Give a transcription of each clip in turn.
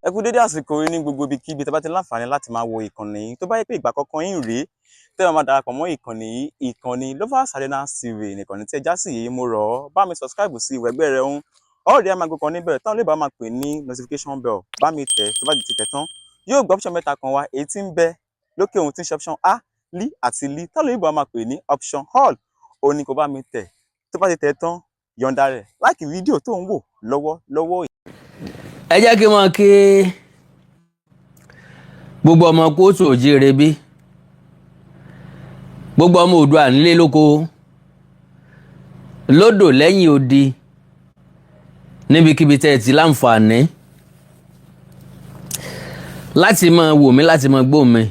Ẹ kú dédé àsìkò yìí ní gbogbo ibikíbi tẹ́ bá ti láǹfààní láti máa wo ìkànnì yìí. Tó bá yẹ pé ìgbà àkọ́kọ́ yín rèé tẹ́ ẹ máa darapọ̀ mọ́ ìkànnì yìí, ìkànnì Lovers Arena TV nìkànnì tí ẹ já sí yìí, mo rọ̀ ọ́, bá mi subscribe sí ìwẹ̀gbẹ́ rẹ ń ọ̀rẹ́ ẹ máa gbọ́ kan níbẹ̀ táwọn olóògbé máa pè ní notification bell. Bá mi tẹ̀, tó bá ti tẹ̀ tán, yóò gbé option mẹ́ta kan wá, èyí tí ń bẹ lókè ohun tí ń ṣe option A, L àti L, táwọn olóògbé máa pè ní option all. Òun ni kó bá mi tẹ̀. Tó bá ti tẹ̀ tán, yọ̀ǹda rẹ̀, like fídíò tó ń wò lọ́wọ́ lọ́wọ́. Ẹ jẹ́ kí n mọ̀ kí gbogbo ọmọ kóòtù òjíire bí gbogbo ọmọ Oòduà nílé lóko lódò lẹ́yìn odi, níbikíbi tẹ́ ẹ ti láǹfààní láti máa wò mí, láti máa gbọ́ mi.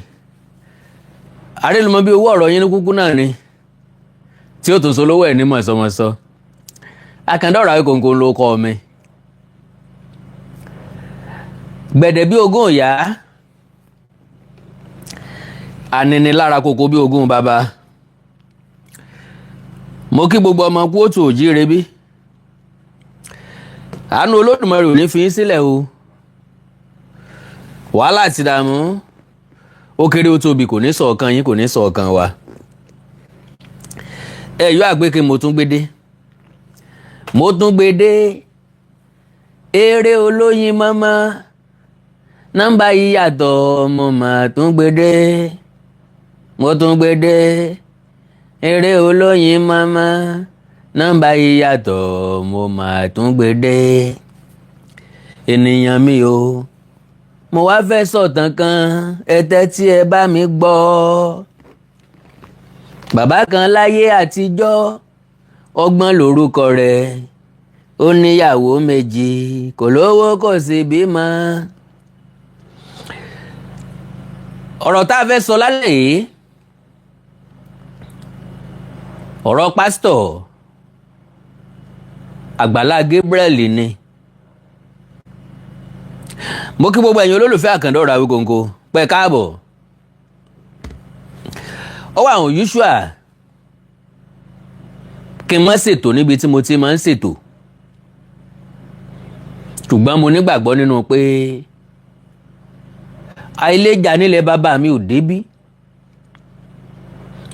Àrélùmọ́ bí owó ọ̀rọ̀ yín ní kúkú náà ni tí ó tún so lówó ẹ̀ ní mọ̀sọ́mọ̀sọ́. Akàndọ̀rọ̀ Awíkonko ló kọ́ mi. Gbẹ̀dẹ̀ bí ogún ìyá, aninilára koko bí ogún bàbá. Mo kí gbogbo ọmọ kóòtù òjíire bí. Àánú Olódùmarè ò ní fi yín sílẹ̀ o. Wàhálà àti ìdààmú, ó kéré ó tóbi, kò ní sọ̀kan yín, kò ní sọ̀kan wa. Ẹ yọ àgbékè. Mo tún gbé dé, mo tún gbé dé. Eré olóyin mọ́mọ́, nọ́mbà yìí yàtọ̀. Mo mà tún gbé dé, mo tún gbé dé. Eré olóyin mọ́mọ́, nọ́mbà yìí yàtọ̀. Mo mà tún gbé dé. Ènìyàn mi o, mo wá fẹ́ sọ̀tàn kan, ẹ tẹ́tí ẹ bá mi gbọ́. Bàbá kan láyé àtijọ́, Ọgbọ́n lórúkọ rẹ̀. Ó níyàwó méjì, kò lówó, kò sì bímọ. Ọ̀rọ̀ tá a fẹ́ sọ lálẹ́ yìí, ọ̀rọ̀ pásítọ̀ Àgbàlá Gabriel ni. Mo kí gbogbo ẹ̀yin olólùfẹ́ Àkàndá Ọ̀rọ̀ Awíkonko pẹ́ káàbọ̀. Ó wà unusual kí n má ṣètò níbi tí mo ti máa ń ṣètò, ṣùgbọ́n mo nígbàgbọ́ nínú pé àìlèjà nílẹ̀ bàbá mi ò débí.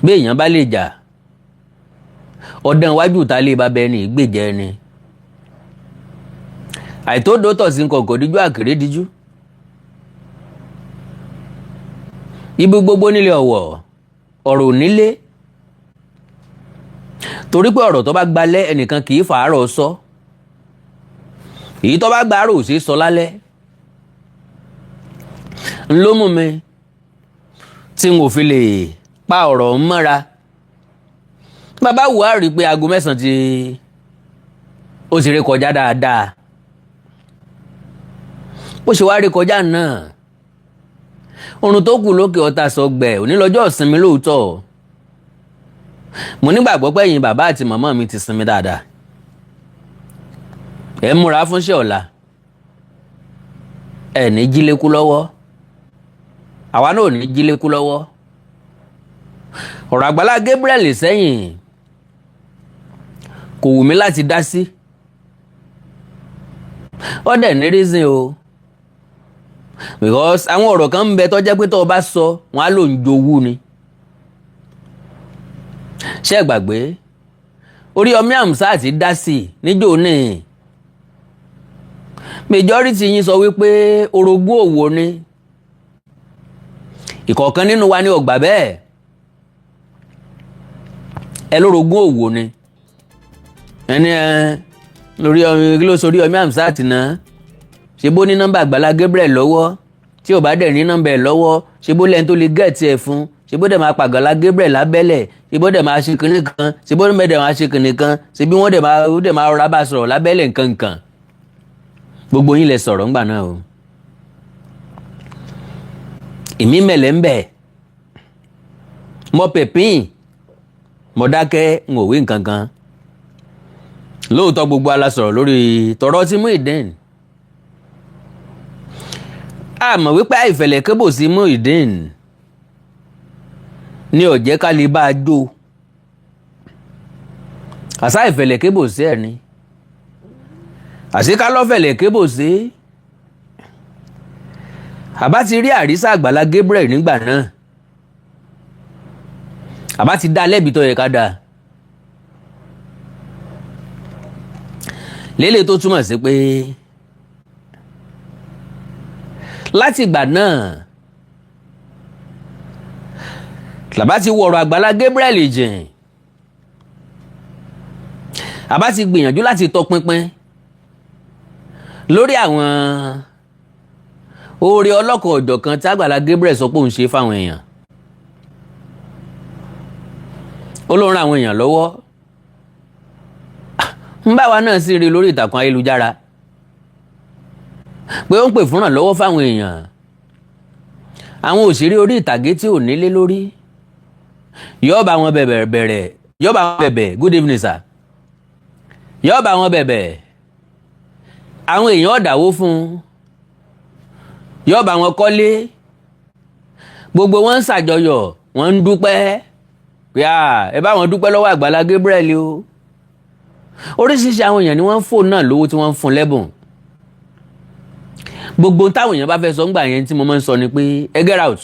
Bí èèyàn bá lè jà, ọdún iwájú ìta lé bàbá ẹni ìgbèjẹ ẹni. Àìtódòtọ̀ sí nǹkan kò díjú, àkèrè díjú. Ibi gbogbo nílé ọ̀wọ̀, ọ̀rọ̀ nílé, torí pé ọ̀rọ̀ tó bá gbalẹ̀ ẹnìkan kì í fàárọ̀ sọ, èyí tó bá gbàárò sí sọ lálẹ́. Ń ló mú mi tí n ò fi lè pa ọ̀rọ̀ ń mọ́ra. Bàbá wù á rí i pé aago 9 tí ó ti rí kọjá dáadáa. Bó ṣe wá rí kọjá náà, oorun tó kù lókè ọ̀tá sọgbẹ̀. Òní lọ́jọ́ ìsinmi lóòótọ́. Mo nígbàgbọ́ pé ẹ̀yin bàbá àti màmá mi ti sinmi dáadáa, ẹ múra fúnṣẹ́ ọ̀la, ẹ ní jílékú lọ́wọ́, àwa náà ò ní jílékú lọ́wọ́. Ọ̀rọ̀ Àgbàlá Gabriel sẹ́yìn kò wù mí láti dá sí. Ó dẹ̀ ní reason o, because àwọn ọ̀rọ̀ kan ń bẹ tó jẹ́ pé tó o bá sọ, wọn á lò ń jowú ni. Ṣé ẹ gbàgbé Oríyọmí Hamzat dá sí i níjó ní? Majority yín sọ wípé orogún òwò ni. Ìkọ̀ọ̀kan nínú wa ní ọgbà bẹ́ẹ̀. Ẹ lórogún òwò ni. Ẹni ẹ lórí ọmọ kí ló sọ Oríyọmí Hamzat náà? Ṣe bó ní nọ́mbà Àgbàlá Gabriel lọ́wọ́? Tí ò bá dẹ̀ ní nọ́mbà ẹ̀ lọ́wọ́, ṣe bó lẹ́ni tó lè get ẹ̀ fún? Ṣe bó dẹ̀ máa pàgàlà Gabriel lábẹ́lẹ̀? Ṣe bó dẹ̀ máa ṣe kinní kan? Ṣe bó dẹ̀ máa ṣe kinní kan? Ṣe bí wọ́n dẹ̀ máa rọra bá sọ̀rọ̀ lábẹ́lẹ̀ nǹkan kan? Gbogbo yín lẹ sọ̀rọ̀ ńgbà náà o. Èmi mẹ̀lẹ́ ń bẹ̀, mọ pẹ̀pín, mo dákẹ́, n ò wí nǹkan kan. Lóòótọ́, gbogbo ala sọ̀rọ̀ lórí tọ̀rọ̀ tí Muyideen. A mọ̀ wípé àìfẹ̀lẹ̀ kébò sí Muyideen ní ó jẹ́ ká lè bá a jó. Àṣà ìfẹ̀lẹ̀ kébò sí ẹ̀ ni àṣé ká lọ́fẹ̀lẹ̀ kébò sí. Àbá ti rí àrísà Àgbàlá Gabriel nígbà náà, àbá ti dá lẹ́bi tó yẹ ká dáa. Lélẹ̀ tó túmọ̀ sí pé láti ìgbà náà làbá ti wọ̀rọ̀ Àgbàlá Gabriel jìn, àbá ti gbìyànjú láti tọpinpin lórí àwọn oore ọlọ́kan ọ̀jọ̀kan tí Àgbàlá Gabriel sọ pé òun ṣe fáwọn èèyàn. Ó ló ń ran àwọn èèyàn lọ́wọ́, ń bá wa náà sì rí lórí ìtàkùn ayélujára pé ó ń pè fúnràn lọ́wọ́ fáwọn èèyàn, àwọn òṣèré orí ìtàgé tí ò nílé lórí, yóò bá wọn bẹ̀bẹ̀ bẹ̀rẹ̀, yóò bá wọn bẹ̀bẹ̀. Good evening, sir. Yóò bá wọn bẹ̀bẹ̀, àwọn èèyàn ọ̀dàwó fún un, yóò bá wọn kọ́lé, gbogbo wọn ń ṣàjọyọ̀, wọn ń dúpẹ́ pé ẹ bá wọn dúpẹ́ lọ́wọ́ Àgbàlá Gabriel o. Oríṣiríṣi àwọn èèyàn ni wọ́n ń fò náà lówó tí wọ́n ń fún lẹ́bùn. Gbogbo táwọn èèyàn bá fẹ́ sọ ńgbà yẹn, tí mo máa ń sọ ni pé ẹ get out.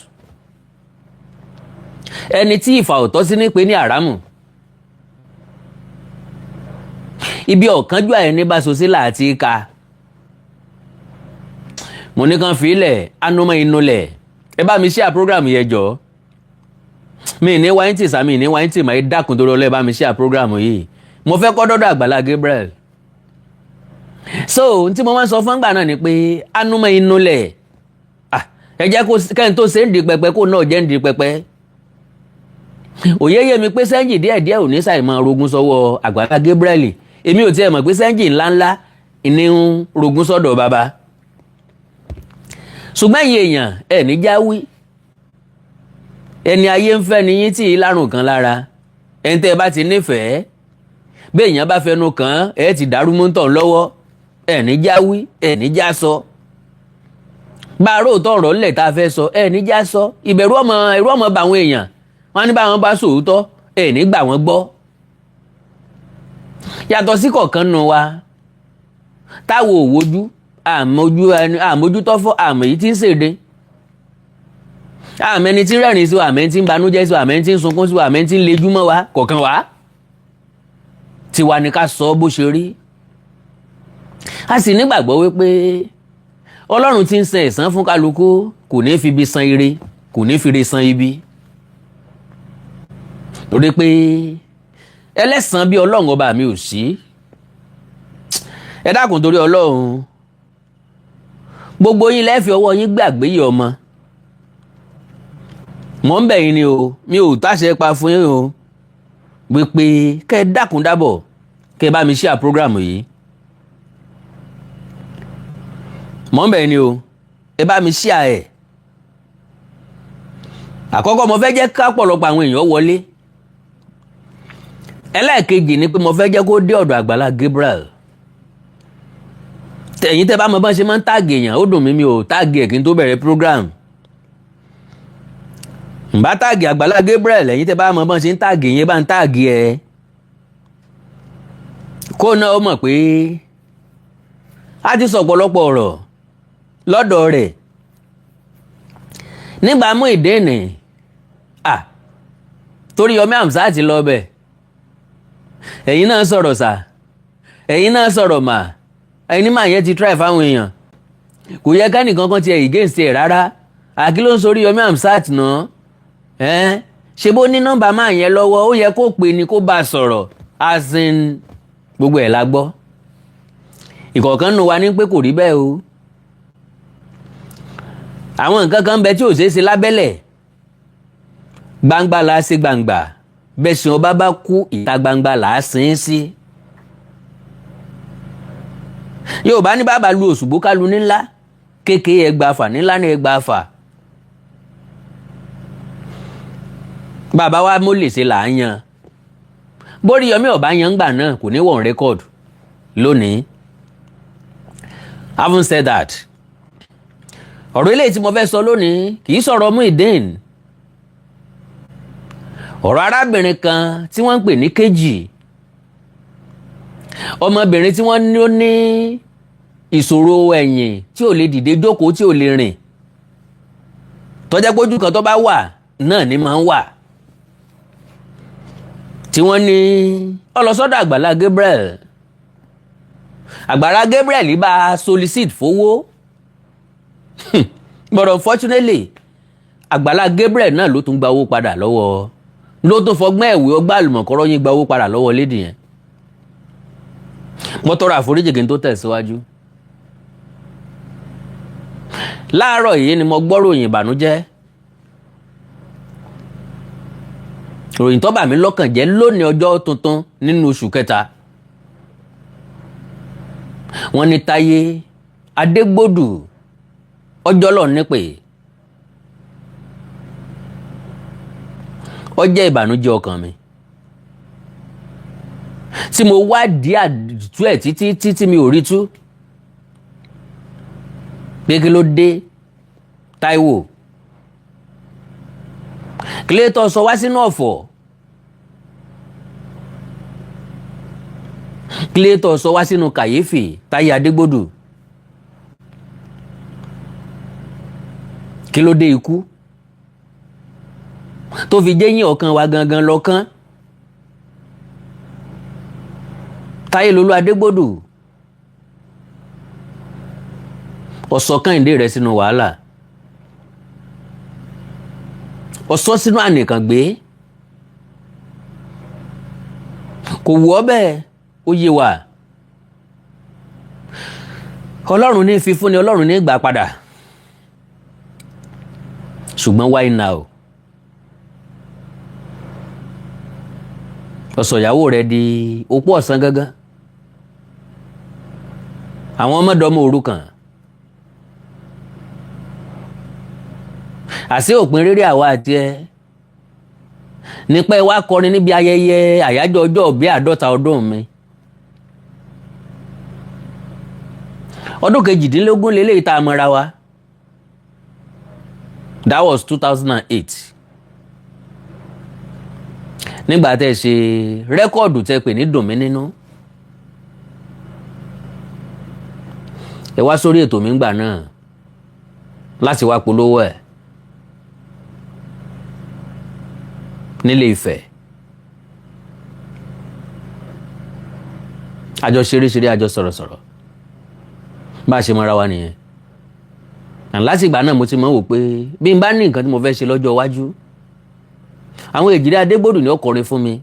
Ẹni tí ìfà ò tọ́ sí ní pé ní àrámù, ibi ọ̀kánjú àìní bá so sí láti ka. Mo ní kàn fílẹ̀ anúmọ̀ inú lẹ̀. Ẹ bá mi share program yẹn jọ. Mi ní wáyé tì sá, mi ní wáyé tì máa dákun tó lọ́lọ́. Ẹ bá mi share program yìí, mo fẹ́ kọ́ dọ́dọ̀ Àgbàlá Gabriel. So n tí mo máa ń sọ fún àgbà náà ni pé anúmọ̀ inú lẹ̀, ẹ jẹ́ kó kẹ́ni tó ṣe ń di pẹpẹ kó náà jẹ́ ń di pẹpẹ. Òye yé mi pé sẹ́ńjì díẹ̀díẹ̀ ò ní ṣàì máa rogún sọ́wọ́ Àgbàlá Gabriel. Èmi ò tiẹ̀ mọ̀ pé sẹ́ńjì ńláńlá ní ń rogún sọ́dọ̀ bàbá. Ṣùgbọ́n ẹ̀yin èèyàn ẹ̀ ní jáwí, ẹni ayé ń fẹ́ ni yín tí ì lárùn kan lára. Ẹni tẹ́ ẹ bá ti nífẹ̀ẹ́, bí èèyàn bá fẹnu kàn án, ẹ ti dàrú mọ́tò lọ́wọ́. Ẹ̀ ní jáwí, ẹ̀ ní já sọ. Bá a róòtọ́ ọ̀rọ̀ ńlẹ̀ tá a fẹ́ sọ, ẹ̀ ní já sọ. Ìbẹ̀rù ọmọ ẹ̀rù ọmọ bá àwọn èèyàn wọn ní báwọn bá sòótọ́, ẹ̀ ní gbà wọ́n gbọ́. Yàtọ̀ sí kọ̀ọ̀kan nù wa táwo ò wojú àmójútọ́fọ́, àmọ̀ èyí tí ń ṣèdè, àmọ́ ẹni tí ń rẹ́rìn sí wa, àmọ́ ẹni tí ń banújẹ́ sí wa, àmọ́ ẹni tí ń sunkún sí wa, àmọ́ ẹni tí ń lejú mọ́ wa kọ̀ọ̀kan wa tiwa ni ká sọ bó ṣe rí. A sì nígbàgbọ́ wípé Ọlọ́run tí ń san ẹ̀san fún kálukú kò ní fi ibi san ire, kò ní fi ire san ibi, torí pé ẹlẹ́san bí Ọlọ́run ọba mi ò sí. Ẹ dákun torí Ọlọ́run, gbogbo yín lẹ́ẹ̀fì ọwọ́ yín gbàgbé yìí ọmọ. Mọ̀ ń bẹ̀ yín ni o, mi ò táṣẹ pa fún yín o, wípé kẹ́ ẹ dákun dábọ̀ kẹ́ ẹ bá mi share program yìí. Mọ̀ ń bẹ̀ yín ni o, ẹ bá mi share ẹ̀. Àkọ́kọ́, mo fẹ́ jẹ́ ká pọ̀lọpọ̀ àwọn èèyàn wọlé. Ẹlẹ́ẹ̀kejì ni pé mo fẹ́ jẹ́ kó dé ọ̀dọ̀ Àgbàlá Gabriel. Ẹ̀yin tẹ́ bá mọ bọ́n ṣe máa ń tag èèyàn, ó dùn mí, mi ò tag ẹ̀ kí n tó bẹ̀rẹ̀ program. Ǹbá tag Àgbàlá Gabriel. Ẹ̀yin tẹ́ bá mọ bọ́n ṣe ń tag yẹn, bá ń tag ẹ̀ kó náà ó mọ̀ pé a ti sọ ọ̀pọ̀lọpọ̀ ọ̀rọ̀ lọ́dọ̀ rẹ̀ nígbà Muyideen à torí Yomi Amzat lọ bẹ̀. Ẹ̀yin náà sọ̀rọ̀ sà, ẹ̀yin náà sọ̀rọ̀ mà, ẹ̀yin ní màá yẹn ti try fáwọn èèyàn, kò yẹ kẹ́nìkan kan tiẹ̀ against ẹ̀ rárá. Àkí ló ń sorí Yomi Amzat náà ẹ́n? Ṣe bó ní nọ́mbà máa yẹn lọ́wọ́, ó yẹ kó pè ní kó bá a sọ̀rọ̀, as in gbogbo ẹ̀ la gbọ́. Ìkọ̀ọ̀kan nù wa ní pé kò rí bẹ́ẹ̀ o. Àwọn nǹkan kan bẹ tí ò ṣeé ṣe lábẹ́lẹ̀, gbangba là á ṣe gbangba. Bẹ́ẹ̀ sìn ọba bá kú, ìta gbangba là á sin ín sí. Yorùbá ní bàbá lu òṣùgbó ká lu nílá, kékeré ẹgbàá fà, nílá ní ẹgbàá fà. Bàbá wa mo lè ṣe là á yan bórí Yomi ọba yan gbà náà kò ní wọ̀n record lónìí. Having said that, ọ̀rọ̀ eléyìí tí mo fẹ́ sọ lónìí kì í sọ̀rọ̀ Muyideen. Ọ̀rọ̀ arábìnrin kan tí wọ́n ń pè ní Kejì, ọmọbìnrin tí wọ́n ní ó ní ìṣòro ẹ̀yìn tí ò lè dìde jókòó, tí ò lè rìn. Tó jẹ́ pé ojú kan tó bá wà náà ni máa ń wà, tí wọ́n ní ó lọ sọ́dọ̀ Àgbàlá Gabriel. Àgbàlá Gabriel bá a solicit fowó, but unfortunately, Àgbàlá Gabriel náà ló tún gba owó padà lọ́wọ́, ló tún fọgbọ́n ẹ̀wé ọgbà àlùmọ̀kọ́rọ́ yín gba owó padà lọ́wọ́ lady yẹn. Mo tọrọ àforíjì kí n tó tẹ̀síwájú. Láàárọ̀ yìí ni mo gbọ́ ròyìn ìbànújẹ́, ròyìn tó bà mí lọ́kàn jẹ́ lónìí, ọjọ́ tuntun nínú oṣù kẹta. Wọ́n ní Táyé Adégbòdù ọjọ́ lọ nípè. Ó jẹ́ ìbànújẹ́ ọkàn mi tí mo wádìí àdìtú ẹ̀ títí títí mi ò rí tú pé kí ló dé. Táíwò kílẹ̀tọ̀ sọ wá sínú ọ̀fọ̀, kílẹ̀tọ̀ sọ wá sínú kàyéfì. Táyé Adégbòdù, kí ló dé ikú tó fi jẹ́yìn ọ̀kan wa gangan lọ́kàn? Táyé Lolú Adégbòdù, ọ̀sọ̀ Kẹ́hìndé rẹ̀ sínú wàhálà, ọ̀sọ́ sínú ànìkàngbé. Kò wù ọ́ bẹ́ẹ̀, ó yé wa. Ọlọ́run ní fífúnni, Ọlọ́run ní gbà padà, ṣùgbọ́n why now? Ọ̀sọ̀ ìyàwó rẹ̀ di opó ọ̀sán gángan, àwọn ọmọdọ́mọ òrukàn. Àṣé òpin rírí àwa àti ẹ nípa ẹ wá kọrin níbi ayẹyẹ àyájọ́ ọjọ́ ìbí 50 ọdún mi. Ọdún 18 lélẹ́yìí tá a mọra wa. That was 2008, nígbà tẹ́ ẹ ṣe record tẹ́ pè ní Dùn Mí Nínú. Ẹ wá sórí ètò mi ńgbà náà láti wá polówó ẹ̀ nílé Ifẹ̀. Àjọ ṣeréṣeré, àjọ sọ̀rọ̀sọ̀rọ̀, bá a ṣe mọ́ra wa nìyẹn. Láti ìgbà náà mo ti mọ̀ wò pé bí n bá ní nǹkan tí mo fẹ́ ṣe lọ́jọ́ iwájú, àwọn Èjìrẹ́ Adégbòdù ni ó kọrin fún mi.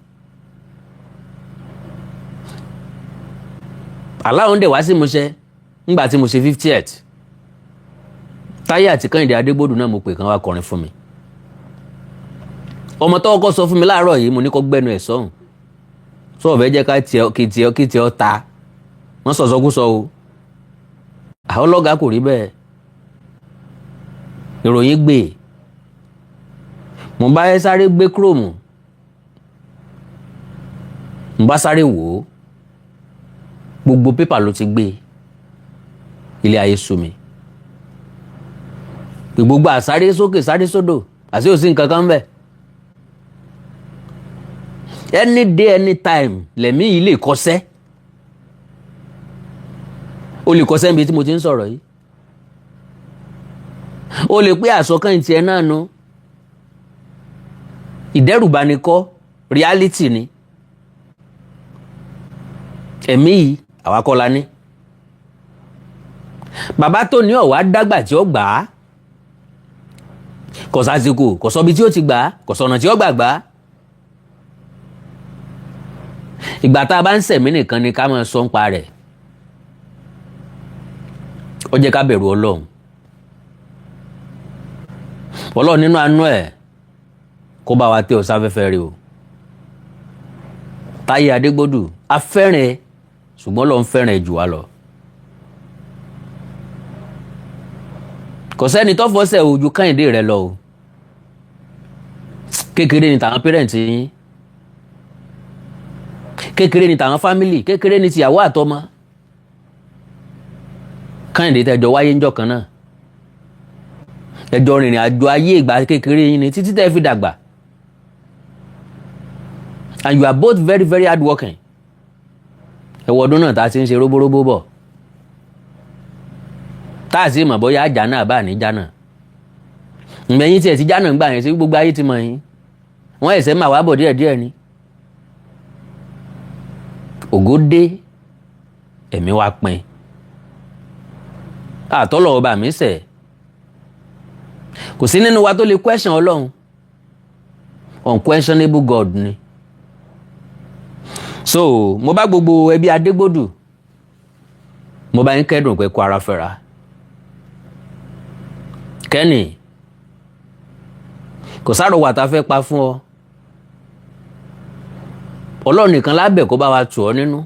Aláwọn dẹ̀ wá sí mo ṣe ńgbà tí mo ṣe 50th. Táyé àti Kẹ́hìndé Adégbòdù náà mo pè kán wá kọrin fún mi. Ọmọ tó kọ́kọ́ sọ fún mi láàárọ̀ yìí, mo ní kó gbẹ́nu ẹ̀ sọ́hùn, sọ fẹ́ jẹ́ ká tiẹ̀ kí tiẹ̀ kí tiẹ̀ ta wọ́n sọ̀sọ́kúsọ o. Àwọn ọlọ́gàá kò rí bẹ́ẹ̀, ìròyìn gbé. Mo bá sáré gbé Chrome, mo bá sáré wò ó, gbogbo pépà ló ti gbé. Ilé ayé sú mi, gbogbo àsáré sókè sáré sódò, àti òsì nǹkan kan bẹ́ẹ̀. Any day, anytime lẹ̀mí yìí lè kọsẹ́, o lè kọsẹ́ níbi tí mo ti ń sọ̀rọ̀ yìí, o lè pé àsọkàn tiẹ̀ náà nu. Ìdẹ́rùbani kọ́, reality ni. Ẹ̀mí yìí àwa kọ́ la ní. Bàbá tó ní ọ̀wá dágbà tí ó gbà á, kò sásìkò, kò sọbi tí ó ti gbà á, kò sọ̀nà tí ó gbà gbà á. Ìgbà tá a bá ń sẹ̀mí nìkan ni ká máa sọ ń pa rẹ̀. Ó jẹ́ ká bẹ̀rù Ọlọ́run. Ọlọ́run nínú àánú ẹ̀ kó bá wa tẹ ọ sáfẹ́fẹ́ rí o. Táyé Adégbòdù, a fẹ́ràn ẹ, ṣùgbọ́n Ọlọ́run fẹ́ràn ẹ jù wá lọ. Kò sẹ́ni tó fọ́sẹ̀ ojú Kẹ́hìndé rẹ lọ o. Kékeré ni tàwọn pẹ́rẹ́ǹtì yín, kékeré ni tàwọn fámìlì, kékeré ni tìyàwó àtọmọ. Kẹ́hìndé tẹjọ wáyé ńjọ́ kan náà, ẹjọ rìnrìn àjò ayé ìgbà kékeré yín ni títí tẹ́ fi dàgbà. And you are both very very hardworking. Ẹ̀wọ̀ ọdún náà tá a ti ń ṣe róbóróbó bọ̀, tá a sì mọ̀ bóyá àjà náà bá ní já náà. Ìgbẹ̀yìn tiẹ̀ ti jánà gbà yẹn sí, gbogbo ayé ti mọ̀ yín, wọ́n ẹ̀sẹ̀ máa wá bọ̀ díẹ̀díẹ̀ ni. Ògo dé, ẹ̀mí wa pin àtọ́lọ̀ ọba mi sẹ̀. Kò sí nínú wa tó lè question Ọlọ́run, unquestionable God ni. So mo bá gbogbo ẹbí Adégbòdù, mo bá yín kẹ́dùn pé kó ara fẹ́ra. Kẹ́nì kò sáròwà tá a fẹ́ pa fún ọ. Ọlọ́run nìkan lábẹ̀ kó bá wa tù ọ́ nínú.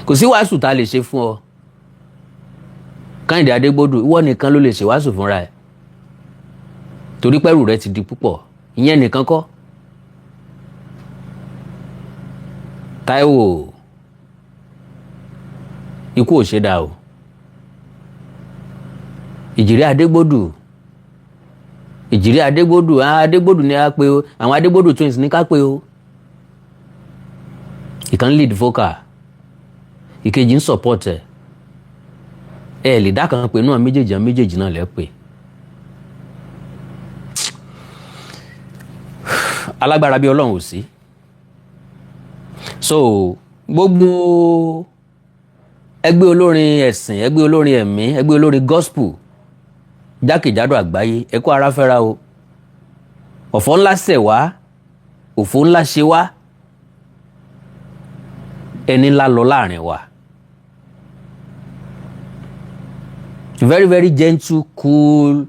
Kò sí wàásù tá a lè ṣe fún ọ, Kẹ́hìndé Adégbòdù. Ìwọ nìkan ló lè ṣe wàásù fúnra ẹ̀, torí pẹ́rù rẹ ti di púpọ̀. Ìyẹn nìkan kọ́. Táíwò, ikú ò ṣe dà o. Ìjìrí Adégbòdù, Ìjìrí Adégbòdù, Adégbòdù ni a pe o. Àwọn Adégbòdù twins ní ká pe o. Ìkan lead vocal, ìkejì ń support ẹ. Ẹ lè dá kan pé náà, méjèèjì, àwọn méjèèjì náà lẹ́ pè. Alágbára bí Ọlọ́run ò sí. So gbogbo ẹgbẹ́ olórin ẹ̀sìn, ẹgbẹ́ olórin ẹ̀mí, ẹgbẹ́ olórin gospel jákèjádò àgbáyé, ẹ kú ara fẹ́ra o. Ọ̀fọ̀ ńlá ṣẹ̀ wá, òfò ńlá ṣe wá, ẹni ńlá lọ láàrin wa. Very, very gentle, cool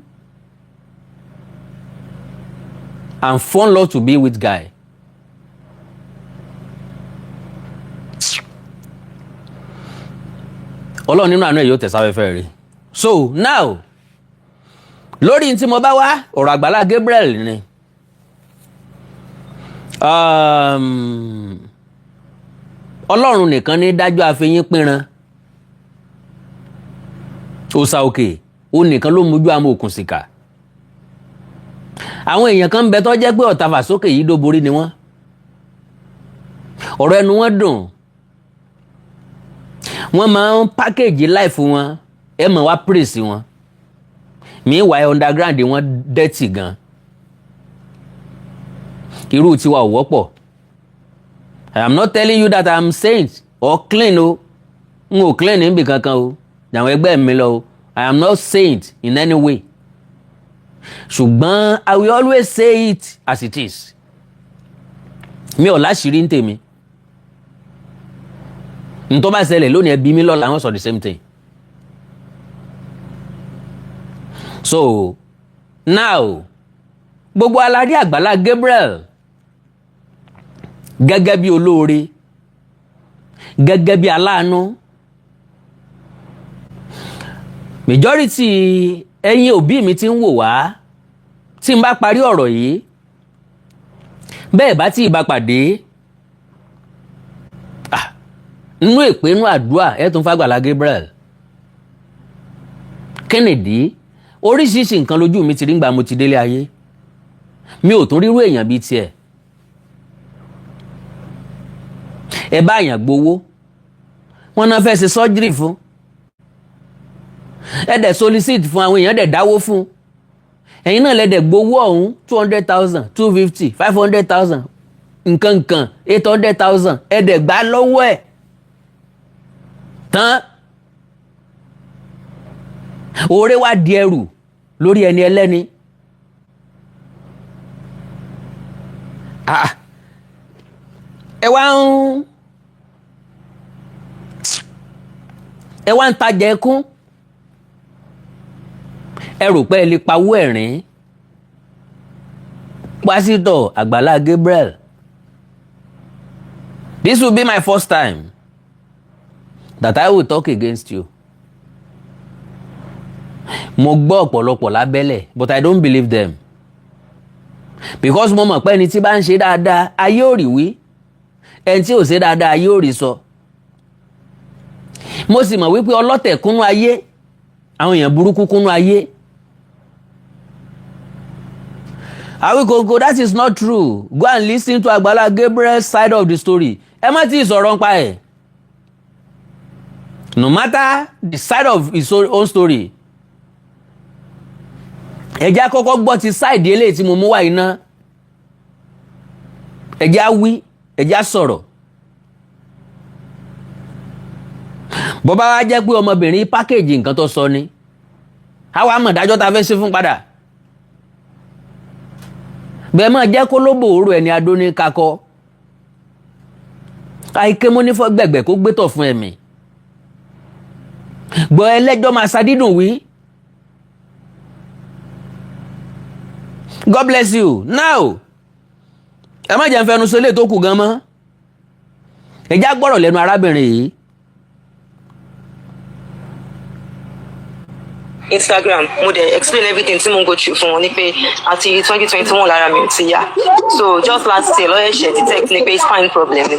and fun lot to be with guy. Ọlọ́run nínú àánú ẹ̀ yóò tẹ̀sáfẹ́fẹ́ rí. So now, lórí tí mo bá wá, ọ̀rọ̀ Àgbàlá Gabriel ni. Ọlọ́run nìkan ní dájọ́ àfẹyín pínran. Òòṣà òkè òun nìkan ló mójú àmọ́ òkun sìkà. Àwọn èèyàn kan ń bẹ tó jẹ́ pé ọ̀tàfà sókè yìí dó borí ni wọ́n. Ọ̀rọ̀ ẹnu wọn dùn, wọ́n máa ń pákéjì láìfù wọn, ẹ mọ̀ wá pírèsì wọn. Meanwhile, underground wọn dẹ́tì gan. Irú tiwa ò wọ́pọ̀. I am not telling you that I am saint or clean o. N ò clean níbi kankan o, àwọn ẹgbẹ́ mi lọ o. I am not saint in any way, ṣùgbọ́n I will always say it as it is. Mi ò láṣìírí ń tèmi. N tó bá ṣẹlẹ̀ lónìí, ẹbí mi lọ́la, wọ́n sọ the same thing. So now, gbogbo aládé Àgbàlá Gabriel gẹ́gẹ́ bí olóore, gẹ́gẹ́ bí aláàánú, majority ẹ̀yin òbí mi ti ń wò wá, tí n bá parí ọ̀rọ̀ yìí, bẹ́ẹ̀ bá tí ì bá pàdé nínú èpè, inú àdúrà, ẹ̀ tún fàgbàlá Gabriel Kennedy. Oríṣiríṣi nǹkan lójú mi ti rí ngbà mo ti délé ayé. Mi ò tún rírú èèyàn bíi tiẹ̀. Ẹ bá èèyàn gbowó, wọn náà fẹ́ ṣe sọ́jírì fún ẹ, dẹ̀ solicit fún àwọn èèyàn, dẹ̀ dáwó fún ẹ̀yin náà, lẹ́dẹ̀ gbowó ọ̀hún, 200,000, 250, 500,000, nǹkan nǹkan, 800,000, ẹ dẹ̀ gbà lọ́wọ́ ẹ̀ tán. Oore wá di ẹrù lórí ẹni ẹlẹ́ni. Ẹ wá ń tajà ẹkún, ẹ rò pé ẹ lè pawó ẹ̀rín. Pásítọ̀ Àgbàlá Gabriel, this will be my first time that I will talk against you. Mo gbọ́ ọ̀pọ̀lọpọ̀ lábẹ́lẹ̀, but I don't believe them, because mo mọ̀ pé ẹni tí bá ń ṣe dáadáa, ayé ò rí wí; ẹni tí ò ṣe dáadáa, ayé ò rí sọ. Mo sì mọ̀ wípé ọlọ́tẹ̀ kúnnú ayé, àwọn èèyàn burúkú kúnnú ayé. Awikonko, that is not true. Go and listen to Agbala Gabriel's side of the story. Ẹ má tí ì sọ̀rọ̀ nípa ẹ̀. No matter the side of his own story, Ẹ̀já kọ́kọ́ gbọ́ ti side eléyìí tí mo mú wá iná. Ẹ̀já wí, ẹ̀já sọ̀rọ̀. Bó bá wá jẹ́ pé ọmọbìnrin package nǹkan tó sọ ni, àwa mọ̀ dájọ́ ta fẹ́ ṣe fún padà. Bẹ́ẹ̀ máa jẹ́ kó lóbò òru ẹni adó ní kakọ. Àìké mo ní fọ́ gbẹ̀gbẹ̀ kó gbé tọ̀ fún ẹ̀mí. Gbọ́ ẹlẹ́jọ́ máa ṣadídùn wí. God bless you. Now, ẹ má jẹ́ ń fẹnu sọ eléyìí tó kù gan mọ́. Ẹ já gbọ́rọ̀ lẹ́nu arábìnrin yìí. Instagram, mo dẹ̀ explain everything tí mo ń go through fún wọn ní pé àti 2021 lára mi ò ti yá. So just last year lọ́yẹ̀ ṣe detect ní pé spine problem ni.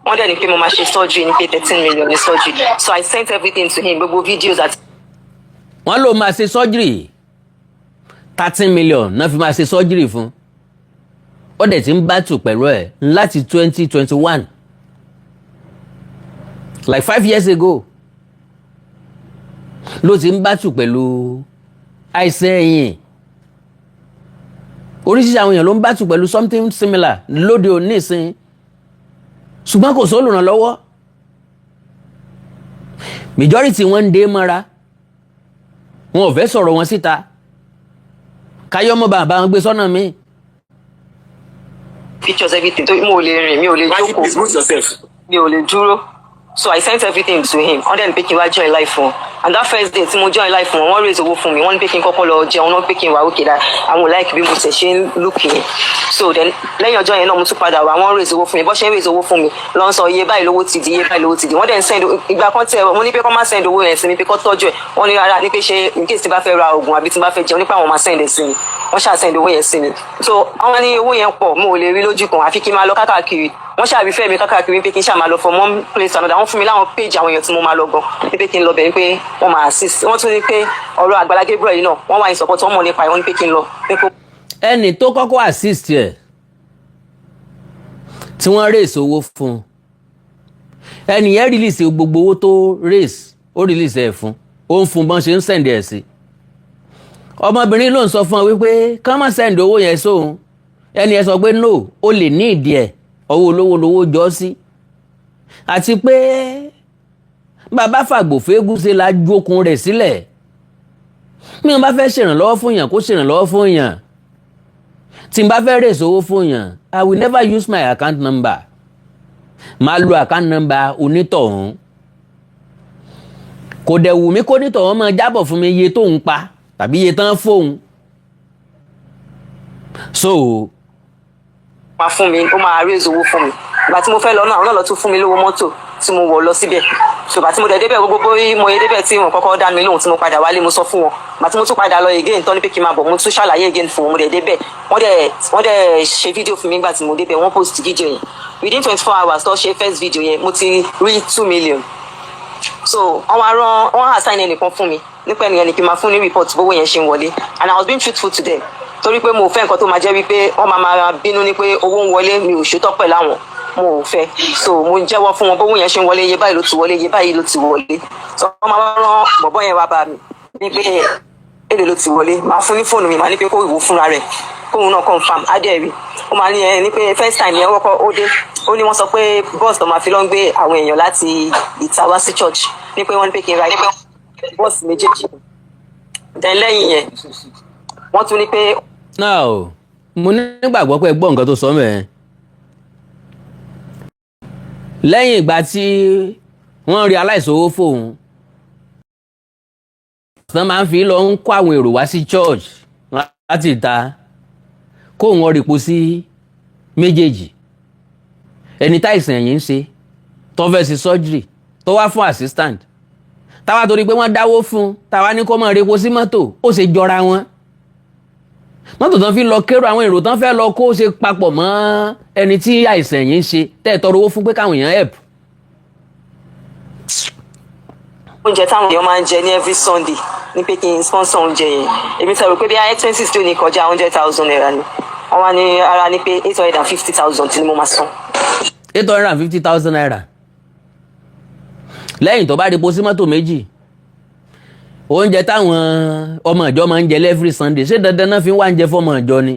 Wọ́n dẹ̀ ní pé mo máa ṣe surgery, ní pé 13 million ní surgery. So I sent everything to him, gbogbo videos àti. Wọ́n ló máa ṣe surgery, 13 million náà fi máa ṣe surgery fún. Ó dẹ̀ ti ń battle pẹ̀lú ẹ̀ láti 2021, like 5 years ago ló ti ń battle pẹ̀lú àìsàn ẹ̀yìn. Oríṣiríṣi àwọn èèyàn ló ń battle pẹ̀lú something similar lóde òní ìsìn, ṣùgbọ́n kò sólùrànlọ́wọ́. Majority wọn ń dé mọ́ra, wọn ò fẹ́ sọ̀rọ̀ wọn síta káyọ́mọ́ bàbá wọn gbé sọ́nà mi. Pictures, everything tó mo ò lè rìn, mi ò lè Why jókòó, please mute yourself. Mi ò lè dúró. So I sent everything to him. Wọ́n dẹ̀ ní pé kí n wá join live wọn, and that first day tí mo join live wọn, wọ́n raise owó fún mi. Wọ́n ní pé kí n kọ́kọ́ lọ jẹun náà, pé kí n wà okay, that àwọn ò like bí mo ṣe ṣe ń look yẹn. So then, lẹ́yìn ọjọ́ yẹn náà, mo tún padà wá, wọ́n raise owó fún mi. Bọ́ ṣe ń raise owó fún mi lọ́ ń sọ iye báyìí lówó ti di, iye báyìí lówó ti di. Wọ́n dẹ̀ ń send. Ìgbà kan tẹ mo ní pé kọ́ má send owó yẹn sí mi, pé kọ́ tọ́jú ẹ̀. Wọ́n ní rárá, ní pé ṣe in case tí n bá fẹ́ ra oògùn àbí tí n bá fẹ́ jẹun, nípa àwọn máa send ẹ̀ sí mi. Wọ́n ṣáà send owó yẹn sí mi. So wọ́n ní owó yẹn pọ̀, mo ò lè rí lójú kan, àfi kí n máa lọ káàkiri. Wọ́n ṣàrífẹ́ mi káàkiri pé kí n ṣáà máa lọ from one place to another. Wọ́n fún mi láwọn page àwọn èèyàn tí mo máa lọ gan, pé kí n lọ bẹ̀, ní pé wọ́n máa assist. Wọ́n tún ní pé ọ̀rọ̀ Àgbàlá Gabriel yìí náà, wọ́n wà ní support, wọ́n mọ̀ nípa ẹ̀. Wọ́n ní pé kí n lọ, pé kó Ẹni tó kọ́kọ́ assist ẹ̀ tí wọ́n raise owó fún un, ẹni yẹn release gbogbo owó tó raise, ó release ẹ̀ fún, ó ń fún bọ́n ṣe ń send ẹ̀ sí. Ọmọbìnrin ló ń sọ fún ọ wípé kán má send owó yẹn sóhun. Ẹni yẹn sọ pé no, ó lè ní ìdí ẹ̀, ọwọ́ olówó lówó jọ sí, àti pé bàbá fàgbòfégún ṣe la jókun rẹ̀ sílẹ̀. Mi ò bá fẹ́ ṣèrànlọ́wọ́ fún yàn, kó ṣèrànlọ́wọ́ fún yàn. Tí n bá fẹ́ raise owó fún yàn, I will never use my account number. Máa lo account number onítọ̀hún. Kò dẹ̀ wù mí kó onítọ̀hún máa jábọ̀ fún mi iye tó ń pa tàbí iye tán fóun. So máa fún mi, ó máa raise owó fún mi. Ìgbà tí mo fẹ́ lọ náà, àwọn náà lọ tún fún mi lówó mọ́tò tí mo wọ̀ lọ síbẹ̀. So ìgbà tí mo dẹ̀ débẹ̀, gbogbo bóyá mo yẹ débẹ̀ tí wọn kọ́kọ́ dá mi lóhùn, tí mo padà wálé, mo sọ fún wọn. Ìgbà tí mo tún padà lọ again, tán ní pé kí n máa bọ̀, mo tún ṣàlàyé again fún wọn. Mo dẹ̀ débẹ̀, wọ́n dẹ̀ ṣe fídíò fún mi. Nígbà tí mo débẹ̀, wọ́n post fídíò yẹn. Within 24 hours tó ṣe first video yẹn, mo ti rí 2 million. So wọ́n wá rán, wọ́n assign ẹnìkan fún mi, nípa ẹnìyẹn ni kí n máa fún ní report bówó yẹn ṣe ń wọlé. And I was being truthful to them, torí pé mo fẹ́ nǹkan tó máa jẹ́ wípé wọ́n máa máa bínú ní pé owó ń wọlé, mi ò ṣètọ́ pẹ̀lú àwọn, mo ò fẹ́. So mo ń jẹ́wọ́ fún wọn bówó yẹn ṣe ń wọlé, iye báyìí ló ti wọlé, iye báyìí ló ti wọlé. So wọ́n máa rán bọ̀bọ́ yẹn wá bá mi ní pé èlé ló ti wọlé. Máa fún ní fóònù mi, máa ní pé kó ìwò fúnra rẹ̀, kóun náà confirm. Adẹ́rì ó máa ní ẹ ní pé first time yẹn wọ́kọ́ ó dé, ó ní wọ́n sọ pé bọ́ọ̀sì tó máa fi lọ́ ń gbé àwọn èèyàn láti ìta wá sí church, ní pé wọ́n ní pé kí n ra bọ́ọ̀sì méjèèjì. Then lẹ́yìn yẹn, wọ́n tún ní pé Now, mo nígbàgbọ́ pé ẹ gbọ́ nǹkan tó sọ mẹ́ẹ̀. Lẹ́yìn ìgbà tí wọ́n rí aláìsówó fóun tán, máa ń fi lọ ń kó àwọn èrò wá sí church láti ìta, kó wọn rìpò sí méjèèjì. Ẹni táìsàn ẹ̀yìn ń ṣe, tó fẹ́ ṣe surgery, tó wá fún assistant, táwa torí pé wọ́n dáwó fún, táwa ní kó máa repo sí mọ́tò. Ó ṣe jọra wọn? Mọ́tò tán fi lọ kérò àwọn èrò tán fẹ́ lọ kó ṣe papọ̀ mọ́ ẹni tí àìsàn ẹ̀yìn ń ṣe, tẹ́ ẹ̀ tọrọ owó fún pé káwọn èèyàn help. Oúnjẹ táwọn èèyàn máa ń jẹ ní every Sunday, ní pé kí n sponsor oúnjẹ yẹn. Èmi sọ pé bí i expenses tó ní kọjá ₦100,000 ni. Wọ́n wá ní ara ní pé 850,000 tí ni mo máa san. ₦850,000 lẹ́yìn tó bá repo sí mọ́tò méjì. Oúnjẹ táwọn ọmọ ìjọ máa ń jẹ every Sunday, ṣé dandan náà fi ń wá oúnjẹ fọmọ ìjọ ni?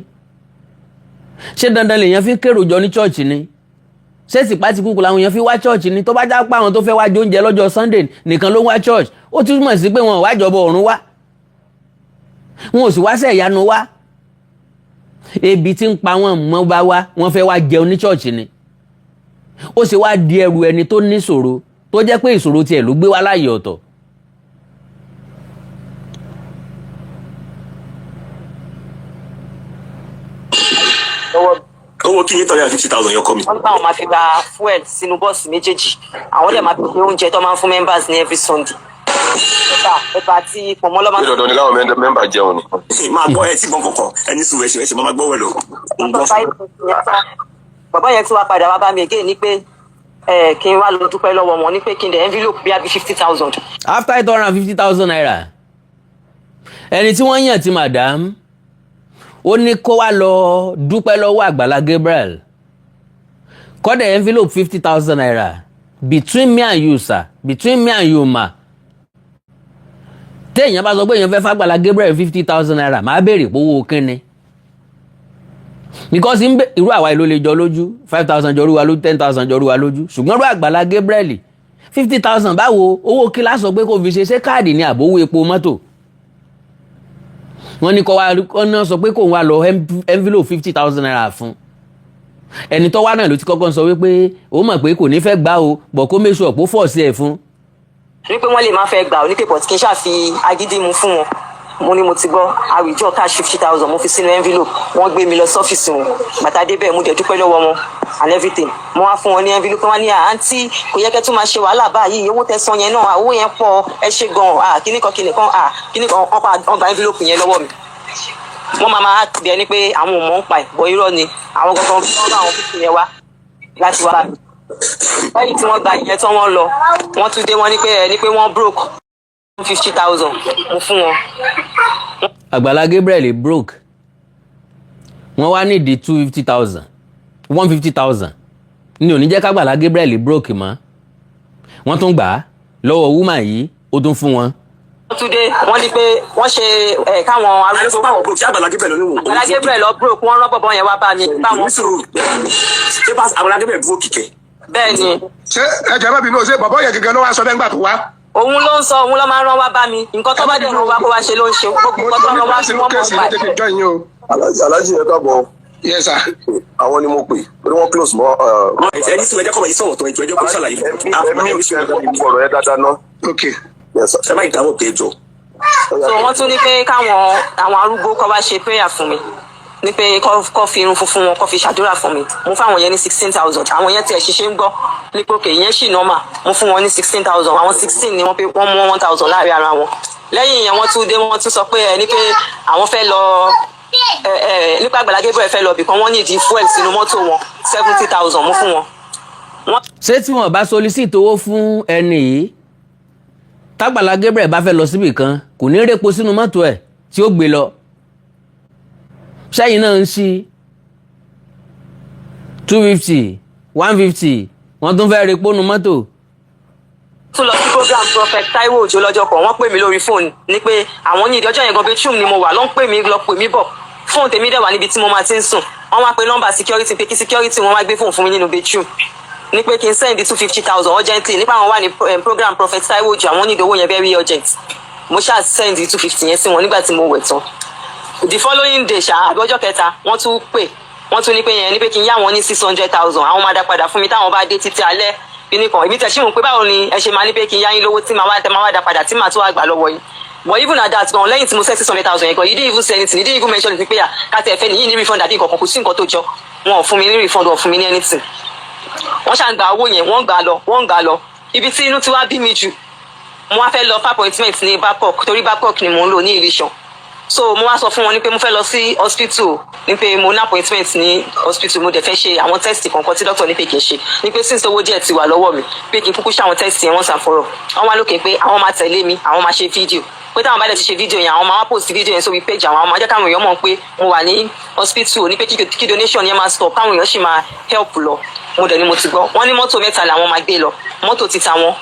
Ṣé dandan lèèyàn fi ń kérò jọ ní church ni? Ṣé tìpátìkúkú làwọn èèyàn fi wá church ni? Tó bá já pa àwọn tó fẹ́ wá jẹ oúnjẹ lọ́jọ́ Sunday nìkan ló ń wá church, ó túmọ̀ sí pé wọn ò wá jọba ọ̀run wá, wọn ò sì wá sẹ̀ ìyanu wá. Ebi tí ń pa wọn mọ́ bá wá, wọ́n fẹ́ wá jẹun ní church ni. Ó sì wá di ẹrù ẹni tó níṣòro, tó jẹ́ pé ìṣòro tiẹ̀ ló gbé wá láàyè ọ̀tọ̀. Owó kí 850,000 yẹn kọ́ mi. Wọ́n ní báwọn máa fi gba fuel sínú bọ́ọ̀sì méjèèjì, àwọn dẹ̀ máa fi ṣe oúnjẹ tó máa ń fún members ní every Sunday, ẹ̀bà àti pọ̀nmọ́ ló máa Ṣé dandan ni káwọn member jẹun ni? Máa gbọ́ ẹ tí gbọ́n kọ̀ọ̀kan ẹni sùn, ẹ̀ṣẹ̀ ẹ̀ṣẹ̀ máa gbọ́ wẹ̀ lọ. Ń gbọ́. Bàbá yẹn tí wàá padà wá bá mi again ní pé ẹ kí n wá lọ dúpẹ́ lọ́wọ́ wọn, ní pé kí n dẹ̀ envelope bí i 50,000. After ₦850,000, ẹni tí wọ́n yàn ti madam, ó ní kó wá lọ dúpẹ́ lọ́wọ́ Àgbàlá Gabriel, kọ́dẹ̀ envelope ₦50,000. Between me and you, sir, between me and you, ma, téèyàn bá sọ pé èèyàn fẹ́ fàgbàlá Gabriel ₦50,000, máa béèrè pé owó kínni, because ń bẹ irú àwa ìlú lè jọ lójú, 5,000 jọrú wa lójú, 10,000 jọrú wa lójú, ṣùgbọ́n irú Àgbàlá Gabriel, 50,000 báwo? Owó kí la sọ pé kò fi ṣe? Ṣé káàdì ní àbówó epo mọ́tò? Wọ́n ní kọ́ wa, wọ́n náà sọ pé kò ń wá lọ envelope ₦50,000 fún ẹni tó wá náà. Ló ti kọ́kọ́ sọ wípé ó mọ̀ pé kò ní fẹ́ gbà o, bọ̀ kó make sure pé ó fọ̀ sí ẹ̀ fún. Ní pé wọ́n lè má fẹ́ gbà ó, ní pé but kí n ṣáà fi agídí mu fún wọn. Mo ní mo ti gbọ́. I withdraw cash 50,000, mo fi sínú envelope. Wọ́n gbé mi lọ sọ́fíìsì wọn. Bàtà débẹ̀, mo dẹ̀ dúpẹ́ lọ́wọ́ wọn and everything. Mo wá fún wọn ní envelope. Wọn ní, "Àǹtí, kò yẹ kẹ́ tún máa ṣe wàhálà báyìí. Owó tẹ́ san yẹn náà, owó yẹn pọ̀, ẹ ṣe gan-an, kíní kan kíní kan, kíní kan." Wọ́n gba envelope yẹn lọ́wọ́ mi. Wọ́n máa bí ẹni pé àwọn ò mọ̀ ń pa ẹ̀ bọ̀, irọ́ ni. Àwọn gangan wọ́n bá àwọn fífi yẹn wá láti wá bá mi. Lẹ́yìn tí wọ́n gba ìyẹn tán, wọ́n lọ, wọ́n tún dé, wọ́n ní pé ẹ ní pé wọ́n broke, 50,000, mo fún wọn. Àgbàlá Gabriel broke, wọ́n wá nídìí 250,000, 150,000 ní òní jẹ́ kágbàlá Gabriel broke mọ́. Wọ́n tún gbà á lọ́wọ́ woman yìí, ó tún fún wọn. Wọ́n tún dé, wọ́n ní pé wọ́n ṣe ẹ̀ káwọn Àlọ́ sọ pé àwọn broke, ṣé Àgbàlá Gabriel ló ní òun? Àgbàlá Gabriel lọ broke. Wọ́n rán bọ̀bọ̀ yẹn wá bá mi báwọn. Ní sùúrù, ṣé bá Àgbàlá Gabriel broke kẹ̀? Bẹ́ẹ̀ ni. Ṣé ẹ jẹ́ bẹ́ẹ̀ bí náà, ṣé bàbá yẹn gẹ́gẹ́ ló wá sọ lẹ́ngbà tó wá? Òun ló ń sọ, òun ló máa ń rán wá bá mi. Nǹkan tó bá dẹ̀ rán wá kó wá ṣe ló ń ṣe. Gbogbo Mo nǹkan tó ti ní rán wá kíláàsì fún wọn mọ̀ kéèsì ń pa ló jẹ́ kí n ẹ̀. join yín o. Aláàjì, aláàjì yẹn káàbọ̀. Yes, sir. Àwọn ni mo pè torí wọ́n close mọ́. Ẹni sùúrù, ẹ jẹ́ kọ́ ọmọ yìí sọ̀rọ̀ tó, ẹjọ́ ẹjọ́ kó ṣàlàyé. Ẹ̀mí gbogbo ọ̀rọ̀ yẹn dáadáa ná. Ok. Yes, sir. Ṣe má ìdáwọ̀ pé ẹjọ́. So wọ́n tún ní pé káwọn àwọn arúgbó kọ́ wá ṣe prayer fún mi, ní pé kọ́ fi irun funfun wọn kọ́ fi ṣàdúrà fún mi. Mo fáwọn yẹn ní 16,000. Àwọn yẹn tiẹ̀ ṣiṣẹ́ ń gbọ́ ní pé òkè ìyẹn ṣì normal. Mo fún wọn ní 16,000. Àwọn 16 ni wọ́n pé wọ́n mú 1,000 láàrin ara wọn. Lẹ́yìn yẹn, wọ́n tún dé, wọ́n tún sọ pé ẹ ní pé àwọn fẹ́ lọ ẹ ẹ nípa Àgbàlá Gabriel fẹ́ lọ bìkan, wọ́n ní ìdí fuel sínú mọ́tò wọn, 70,000, mo fún wọn. Ṣé tí wọn bá solicit owó fún ẹni yìí, tágbàlá Gabriel bá fẹ́ lọ síbì kan, kò ní répo sínú mọ́tò ẹ̀ tí ó gbé lọ? Sẹ́yìn náà ń ṣí 250, 150, wọ́n tún fẹ́ repo nu mọ́tò. Tún lọ sí program Prophet Taiwo Òjó lọ́jọ́ kan, wọ́n pè mí lórí fóònù ní pé àwọn ní ìdí ọjọ́ yẹn gan, bedroom ni mo wà ló ń pè mí lọ pè mí bọ̀. Fóònù tèmi dẹ̀ wà níbi tí mo máa ti ń sùn. Wọ́n wá pe nọ́mbà security pé kí security wọn wá gbé fóònù fún mi nínú bedroom, ní pé kí n send 250,000 urgently, nípa àwọn wà ní program Prophet Taiwo Òjó, àwọn ní ìdówó yẹn very urgent. Mo ṣáà send 250 yẹn sí wọn nígbà tí mo wẹ̀ tán. The following day ṣá, àbí ọjọ́ kẹta, wọ́n tún pè, wọ́n tún ní pé yẹn ní pé kí n yá wọn ní 600,000, àwọn máa dá padà fún mi táwọn bá dé títí alẹ́ kíní kan. Èmi tẹ̀ sí mọ̀ pé báwo ni ẹ ṣe máa ní pé kí n yá yín lówó tí màá wá tẹ máa wá dá padà, tí màá tún wá gbà lọ́wọ́ yín? But even at that gan, lẹ́yìn tí mo send 600,000 yẹn gan, you didn't even say anything, you didn't even mention it pé à ká tẹ̀ fẹ́ nìyí ní refund àbí nǹkan kan. Kò sí nǹkan tó jọ. Wọn ò fún mi ní refund, wọn ò fún mi ní anything. Wọ́n ṣáà ń gba owó yẹn, wọ́n ń gbà lọ, wọ́n ń gbà lọ. Ibi tí inú ti wá bí mi jù, mo wá fẹ́ lọ fún appointment ní Babcock, torí Babcock ni mò ń lò ní Ìlíṣàn. So mo wá sọ fún wọn ní pé mo fẹ́ lọ sí hospital, ní pé mo ní appointment ní hospital, mo dẹ̀ fẹ́ ṣe àwọn test kọ̀ọ̀kan tí doctor ní pé kí n ṣe, ní pé since owó díẹ̀ ti wà lọ́wọ́ mi, pé kí n kúkú ṣe àwọn test yẹn once and for all. Wọ́n wá lókè pé àwọn máa tẹ̀lé mi, àwọn máa ṣe fídíò, pé táwọn bá dẹ̀ ti ṣe fídíò yẹn, àwọn máa wá post fídíò yẹn sórí page àwọn, àwọn máa jẹ́ káwọn èèyàn mọ̀ pé mo wà ní hospital, ní pé kí donation yẹn máa stop, káwọn èèyàn sì máa help lọ. Mo dẹ̀ ni mo ti gbọ́. Wọ́n ní mọ́tò mẹ́ta làwọn máa gbé lọ, mọ́tò ti ta wọn.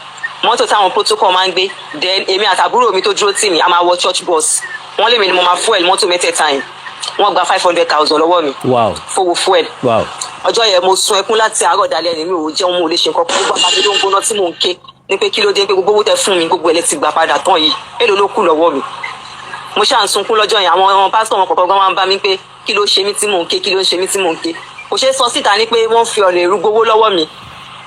Mọ́tò táwọn protocol máa ń gbé, then èmi àtàbúrò mi tó dúró tì mí, a máa wọ church bus. Wọ́n lèmi ni mo máa fuel mọ́tò mẹ́tẹ̀ẹ̀ta yẹn. Wọ́n gba 500,000 lọ́wọ́ mi fowó fuel. Ọjọ́ yẹn, mo sun ẹkún láti àárọ̀ dalẹ́ ni. Mi ò jẹun, mo ò lè ṣe nǹkan. Gbogbo àpàdé ló ń gbóná tí mò ń ké ní pé kí ló dé, pé gbogbo owó tẹ fún mi, gbogbo ẹ̀ lẹ ti gbà padà tán yìí, èló ló kù lọ́wọ́ mi? Mo ṣáà ń sunkún lọ́jọ́ yẹn. Àwọn pásítọ̀ wọn kọ̀ọ̀kan gan máa ń bá mi pé kí ló ṣe mí tí mò ń ké, kí ló ń ṣe mí tí mò ń ké. Kò ṣeé sọ síta ní pé wọ́n fi ọ̀nà èrú gbowó lọ́wọ́ mi.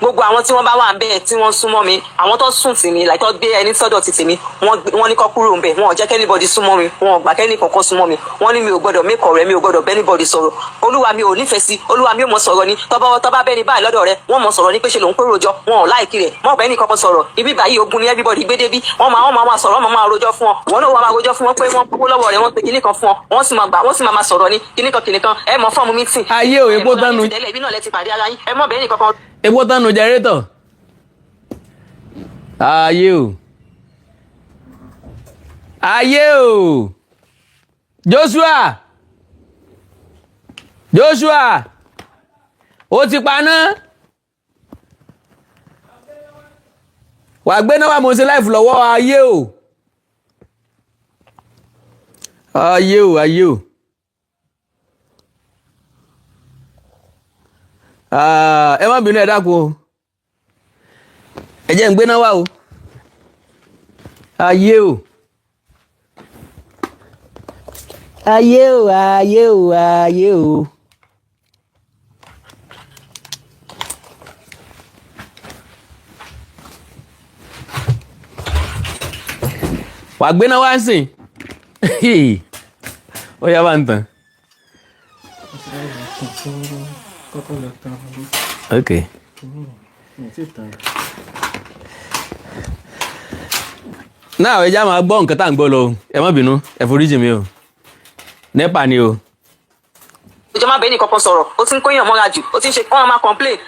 Gbogbo àwọn tí wọ́n bá wà ń bẹ́ẹ̀ tí wọ́n súnmọ́ mi, àwọn tó sùn tì mí, like tó gbé ẹni sọ́dọ̀ ti tèmi, wọ́n ní kó kúrò ń bẹ̀. Wọn ò jẹ́ k'anybody súnmọ́ mi, wọn ò gbà kẹ́ni kankan súnmọ́ mi. Wọ́n ní mi ò gbọ́dọ̀ make ọ̀rẹ́, mi ò gbọ́dọ̀ b'anybody sọ̀rọ̀. Olúwa mi ò nífẹ̀ẹ́ sí, olúwa mi ò mọ̀ sọ̀rọ̀ ni. Tọ́ba bẹ́ni báyìí lọ́dọ̀ rẹ, wọ́n mọ̀ sọ̀rọ̀ ní pé ṣe lòun kóró jọ. Wọn ò like rẹ̀ mọ̀ bẹ́ni kankan sọ̀rọ̀. Ibi báyìí, ogun ni everybody gbé débi. Wọ́n máa sọ̀rọ̀, wọ́n máa rojọ́ fún ọ. Wọ́n náà wọ́n máa rojọ́ fún wọn pé wọ́n kó lọ́wọ́ rẹ̀, wọ́n pe kinní kan fún ọ, wọ́n sì máa gbà, wọ́n sì máa sọ̀rọ̀ ní kinní kan kinní kan. Ẹ mọ̀ form meeting. Ayé ò, epo tánu. Tẹ́lẹ̀ ibi náà lẹ ti pàdé ara yín, ẹ mọ̀ bẹ́ẹ̀ ní kankan. Epo tánu generator. Ayé o, ayé o! Joshua, Joshua, ó ti paná. Wàá gbé náà wà, mo ṣe live lọ́wọ́. Ayé o, ayé o, ayé o! Ah, ẹ má bínú, ẹ dákun o, ẹ jẹ́ ń gbé náà wá o. Ayé o, ayé o, ayé o, ayé o! Wàá gbé náà wá ń sìn, ó yá, bá ń tàn. Kọ́kọ́ lọ tan. Ok. Mi tí tàn. Náà, ẹ já máa gbọ́ nǹkan tá à ń gbọ́ lọ o. Ẹ má bínú, ẹ foríjì mi o, NEPA ni o. Ìjọ má bẹ́ẹ̀ ní kankan sọ̀rọ̀, ó ti ń kóyàn mọ́ra jù, ó ti ń ṣe wọ́n máa complain.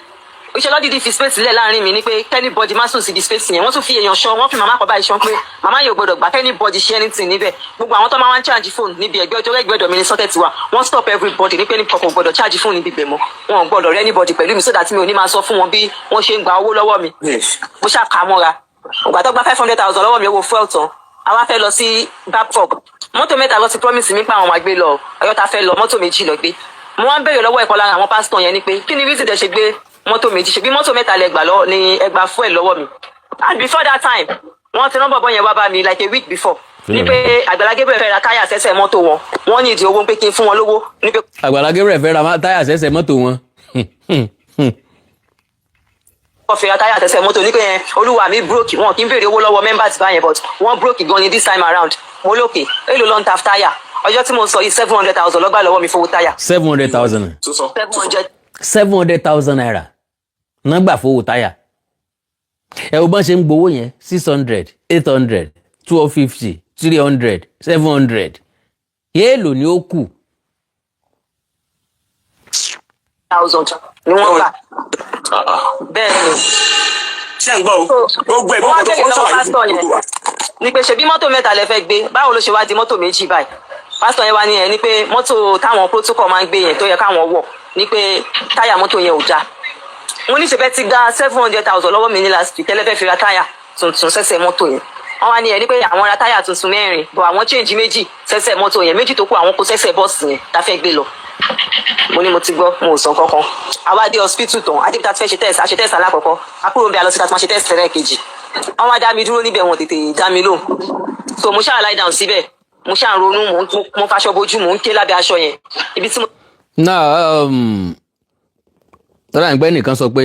Iṣẹ́ lọ́dídì fi space sílẹ̀ láàrin mi ni pé k'anybody má sùn sí di space yẹn. Wọ́n tún fi èèyàn ṣọ́, wọ́n fi màmá kan báyìí ṣọ́ pé màmá yóò gbọ́dọ̀ gbà k'anybody ṣe anything níbẹ̀. Gbogbo àwọn tó máa wá ń charge phone níbi ẹgbẹ́ ọjọ́ ẹgbẹ́ ọ̀dọ̀ mi ní socket wa, wọ́n stop everybody ní pé ní kọ̀ọ̀kan gbọ́dọ̀ charge phone níbi ibẹ̀ mọ́. Wọn ò gbọ́dọ̀ rí anybody pẹ̀lú mi so that mi ò ní máa sọ fún wọn bí wọ́n ṣe ń gba owó lọ́wọ́ mi. Mo ṣáà kà á mọ́ra. Ìgbà tó gba 500,000 lọ́wọ́ mi, owó fuel tán, àwa fẹ́ lọ sí Babcock. Mọ́tò mẹ́ta lọ ti promise mi pé àwọn máa gbé lọ. Ọyọ́ ta fẹ́ lọ, mọ́tò méjì lọ gbé. Mo wá ń béèrè lọ́wọ́ ìkan lára àwọn pásítọ̀ yẹn ni pé kí ni reason tẹ́ ṣe gbé mọ́tò méjì, ṣe bí mọ́tò mẹ́ta lẹ gbà lọ ní ẹgbà fuel lọ́wọ́ mi? And before that time, wọ́n ti rán bọ̀bọ̀ yẹn wá bá mi like a week before ní pé Àgbàlá Gabriel fẹ́ ra táyà sẹ́sẹ̀ mọ́tò wọn, wọ́n ní ìdí owó, pé kí n fún wọn lówó ní pé Àgbàlá Gabriel fẹ́ ra táyà sẹ́sẹ̀ mọ́tò wọn. Wọ́n fi ra táyà sẹ́sẹ̀ mọ́tò ní pé yẹn olúwa mi broke. Wọn kì í béèrè owó lọ́wọ́ members báyẹn, but wọ́n broke gan ni this time around. Mo lókè, èló ló ń ta táyà? Ọjọ́ tí mo sọ yìí, 700,000 lọ́gbà lọ́wọ́ mi fowó táyà. 700,000. Tó sọ. 700. ₦700,000 náà gbà fowó táyà. Ẹ wo bọ́n ṣe ń gbowó yẹn: 600, 800, 250, 300, 700. Èèlò ni ó kù? Thousand ni wọ́n gbà, bẹ́ẹ̀ ni. Ṣé ń gbọ́ o? Gbogbo ẹ̀ Wọ́n wá gbogbo béèrè tó lọ́wọ́ ṣàlàyé pásítọ̀ fún yẹn gbogbo wa. ní pé ṣebí mọ́tò mẹ́ta lẹ fẹ́ gbé, báwo ló ṣe wá di mọ́tò méjì báyìí? Pásítọ̀ yẹn wá ní ẹ ní pé mọ́tò táwọn protocol máa ń gbé yẹn tó yẹ káwọn wọ̀ ní pé táyà mọ́tò yẹn ò dáa. Mo ní ṣe bẹ́ẹ̀ ti gba 700,000 lọ́wọ́ mi ní last week, tẹ́lẹ̀ fẹ́ fi ra táyà tuntun sẹ́sẹ̀ mọ́tò yẹn. Wọ́n wá ní ẹ ní pé àwọn ra táyà tuntun mẹ́rin bọ̀, àwọn change méjì sẹ́sẹ̀ mọ́tò yẹn, méjì tó kù àwọn kó sẹ́sẹ̀ bọ́ọ̀sì yẹn tá fẹ́ gbé lọ. Mo ní mo ti gbọ́, mo ò sọ kankan. Àwa dé hospital tán, adébítà ti fẹ́ ṣe test. A ṣe test alákọ̀ọ́kọ́, akúrò ń bẹ, a lọ sí ká ti máa ṣe test ẹlẹ́ẹ̀kejì. Wọ́n wá dá mi dúró níbẹ̀, wọn tètè dá mi lóhùn, so mo ṣáà lie down síbẹ̀, mo ṣáà ń ronú, mo faṣọ bojú, mò ń ké lábẹ́ aṣọ yẹn ibi tí mo Náà, tọ́lá ìpẹ́ nìkan sọ pé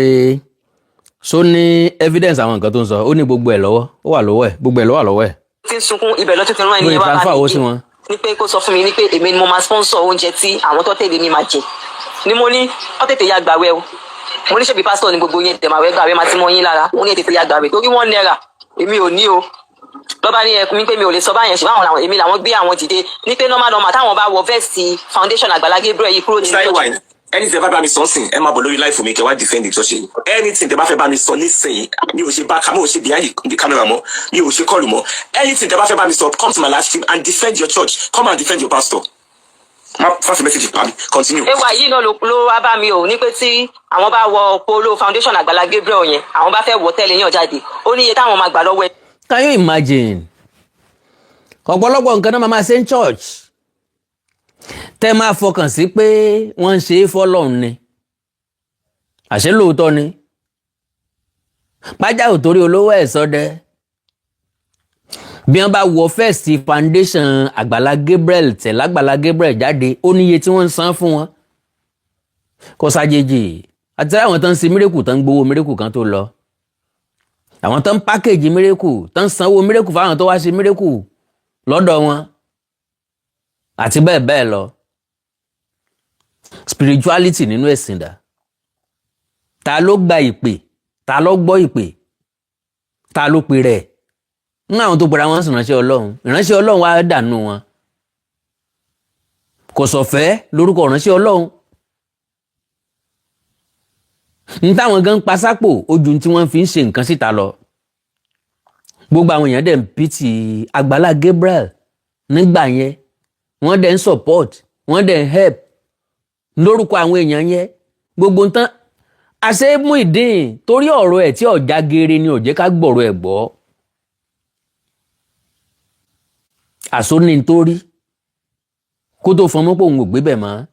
ṣó ní evidence àwọn nǹkan tó ń sọ. Ó ní gbogbo ẹ̀ lọ́wọ́, ó wà lọ́wọ́ ẹ̀, gbogbo ẹ̀ ló wà lọ́wọ́ ẹ̀. Ti ń sunkún ibẹ̀ lọ́tún ti rán ẹni Lórí yẹn wá bá transfer mi owó sí wọn. Ní pé kó sọ fún mi ní pé èmi ni mo máa sponsor oúnjẹ tí àwọn tó tẹ̀lé mi máa jẹ. Ni mo ní wọ́n tètè ya gbàwẹ̀ o. Mo ní ṣèbí pásítọ̀ ni gbogbo yẹn, tẹ̀màwẹ́ gbàwẹ̀ máa ti mọ yín lára. Mo ní ẹ tètè ya gbàwẹ̀ torí ₦1 èmi ò ní o. Lọ́ba ní ẹkùn mi pé mi ò lè sọ báyẹn, ṣùgbọ́n àwọn làwọn èmi làwọn gbé àwọn dìde ní pé normal normal táwọn bá wọ vest foundation Àgbàlá Gabriel yìí kúrò nínú Mr. church. Iwine, anything tẹ bá bá mi sọ sìn, ẹ máa bọ̀ lórí live mi kẹ́ wá defend the church yìí. Anything tẹ bá fẹ́ bá mi sọ nísìnyí, mi ò ṣe back, mi ò ṣe behind the camera mọ́, mi ò ṣe call mọ́. Anything tẹ bá fẹ́ bá mi sọ, come to my live stream and defend your church. Come and defend your pastor. Má fàfi message pa mi. Continue. Ewa yìí náà ló wá bá mi ò ní pé tí àwọn bá wọ polo foundation Àgbàlá Gabriel yẹn, àwọn bá fẹ́ wọ tẹ́lẹ̀ yàn jáde, ó ní iye táwọn máa gbà lọ́wọ́ ẹ. Can you imagine? Ọ̀pọ̀lọpọ̀ nǹkan náà máa máa ṣe ń church tẹ́ máa fọkàn sí pé wọ́n ń ṣe é fọ́lọ́run ni, àṣé lóòótọ́ ni pájá ò torí olówó ẹ̀ sọdẹ. Bí wọ́n bá wọ vest foundation Àgbàlá Gabriel tẹ̀ lágbàlá Gabriel jáde, ó níye tí wọ́n ń san fún wọn. Kò ṣàjèjì àti àwọn tó ń ṣe miracle, tó ń gbowó miracle kan tó lọ, àwọn tó ń package miracle, tó ń sanwó miracle fáwọn tó wá ṣe miracle lọ́dọ̀ wọn àti bẹ́ẹ̀ bẹ́ẹ̀ lọ. Spirituality nínú ẹ̀sìn dà? Ta ló gba ìpè? Ta ló gbọ́ ìpè? Ta ló pe rẹ̀ ń àwọn tó pera wọn sí ìránṣẹ́ Ọlọ́run? Ìránṣẹ́ Ọlọ́run wá dànù wọn, kò sọ̀fẹ́ lórúkọ ìránṣẹ́ Ọlọ́run ń táwọn gan pa sápò ojú tí wọ́n fi ń ṣe nǹkan síta lọ. Gbogbo àwọn èèyàn dẹ̀ ń pity Àgbàlá Gabriel nígbà yẹn, wọ́n dẹ̀ ń support, wọ́n dẹ̀ ń help lórúkọ àwọn èèyàn yẹn. Gbogbo nǹkan àṣẹ Muyideen torí ọ̀rọ̀ ẹ̀ tí ọ̀já geere ni ò jẹ́ ká gbọ̀rọ̀ ẹ̀ gbọ́. Àsóní nítorí kó tó fọmọ́ pé òun ò gbé bẹ̀ mọ́.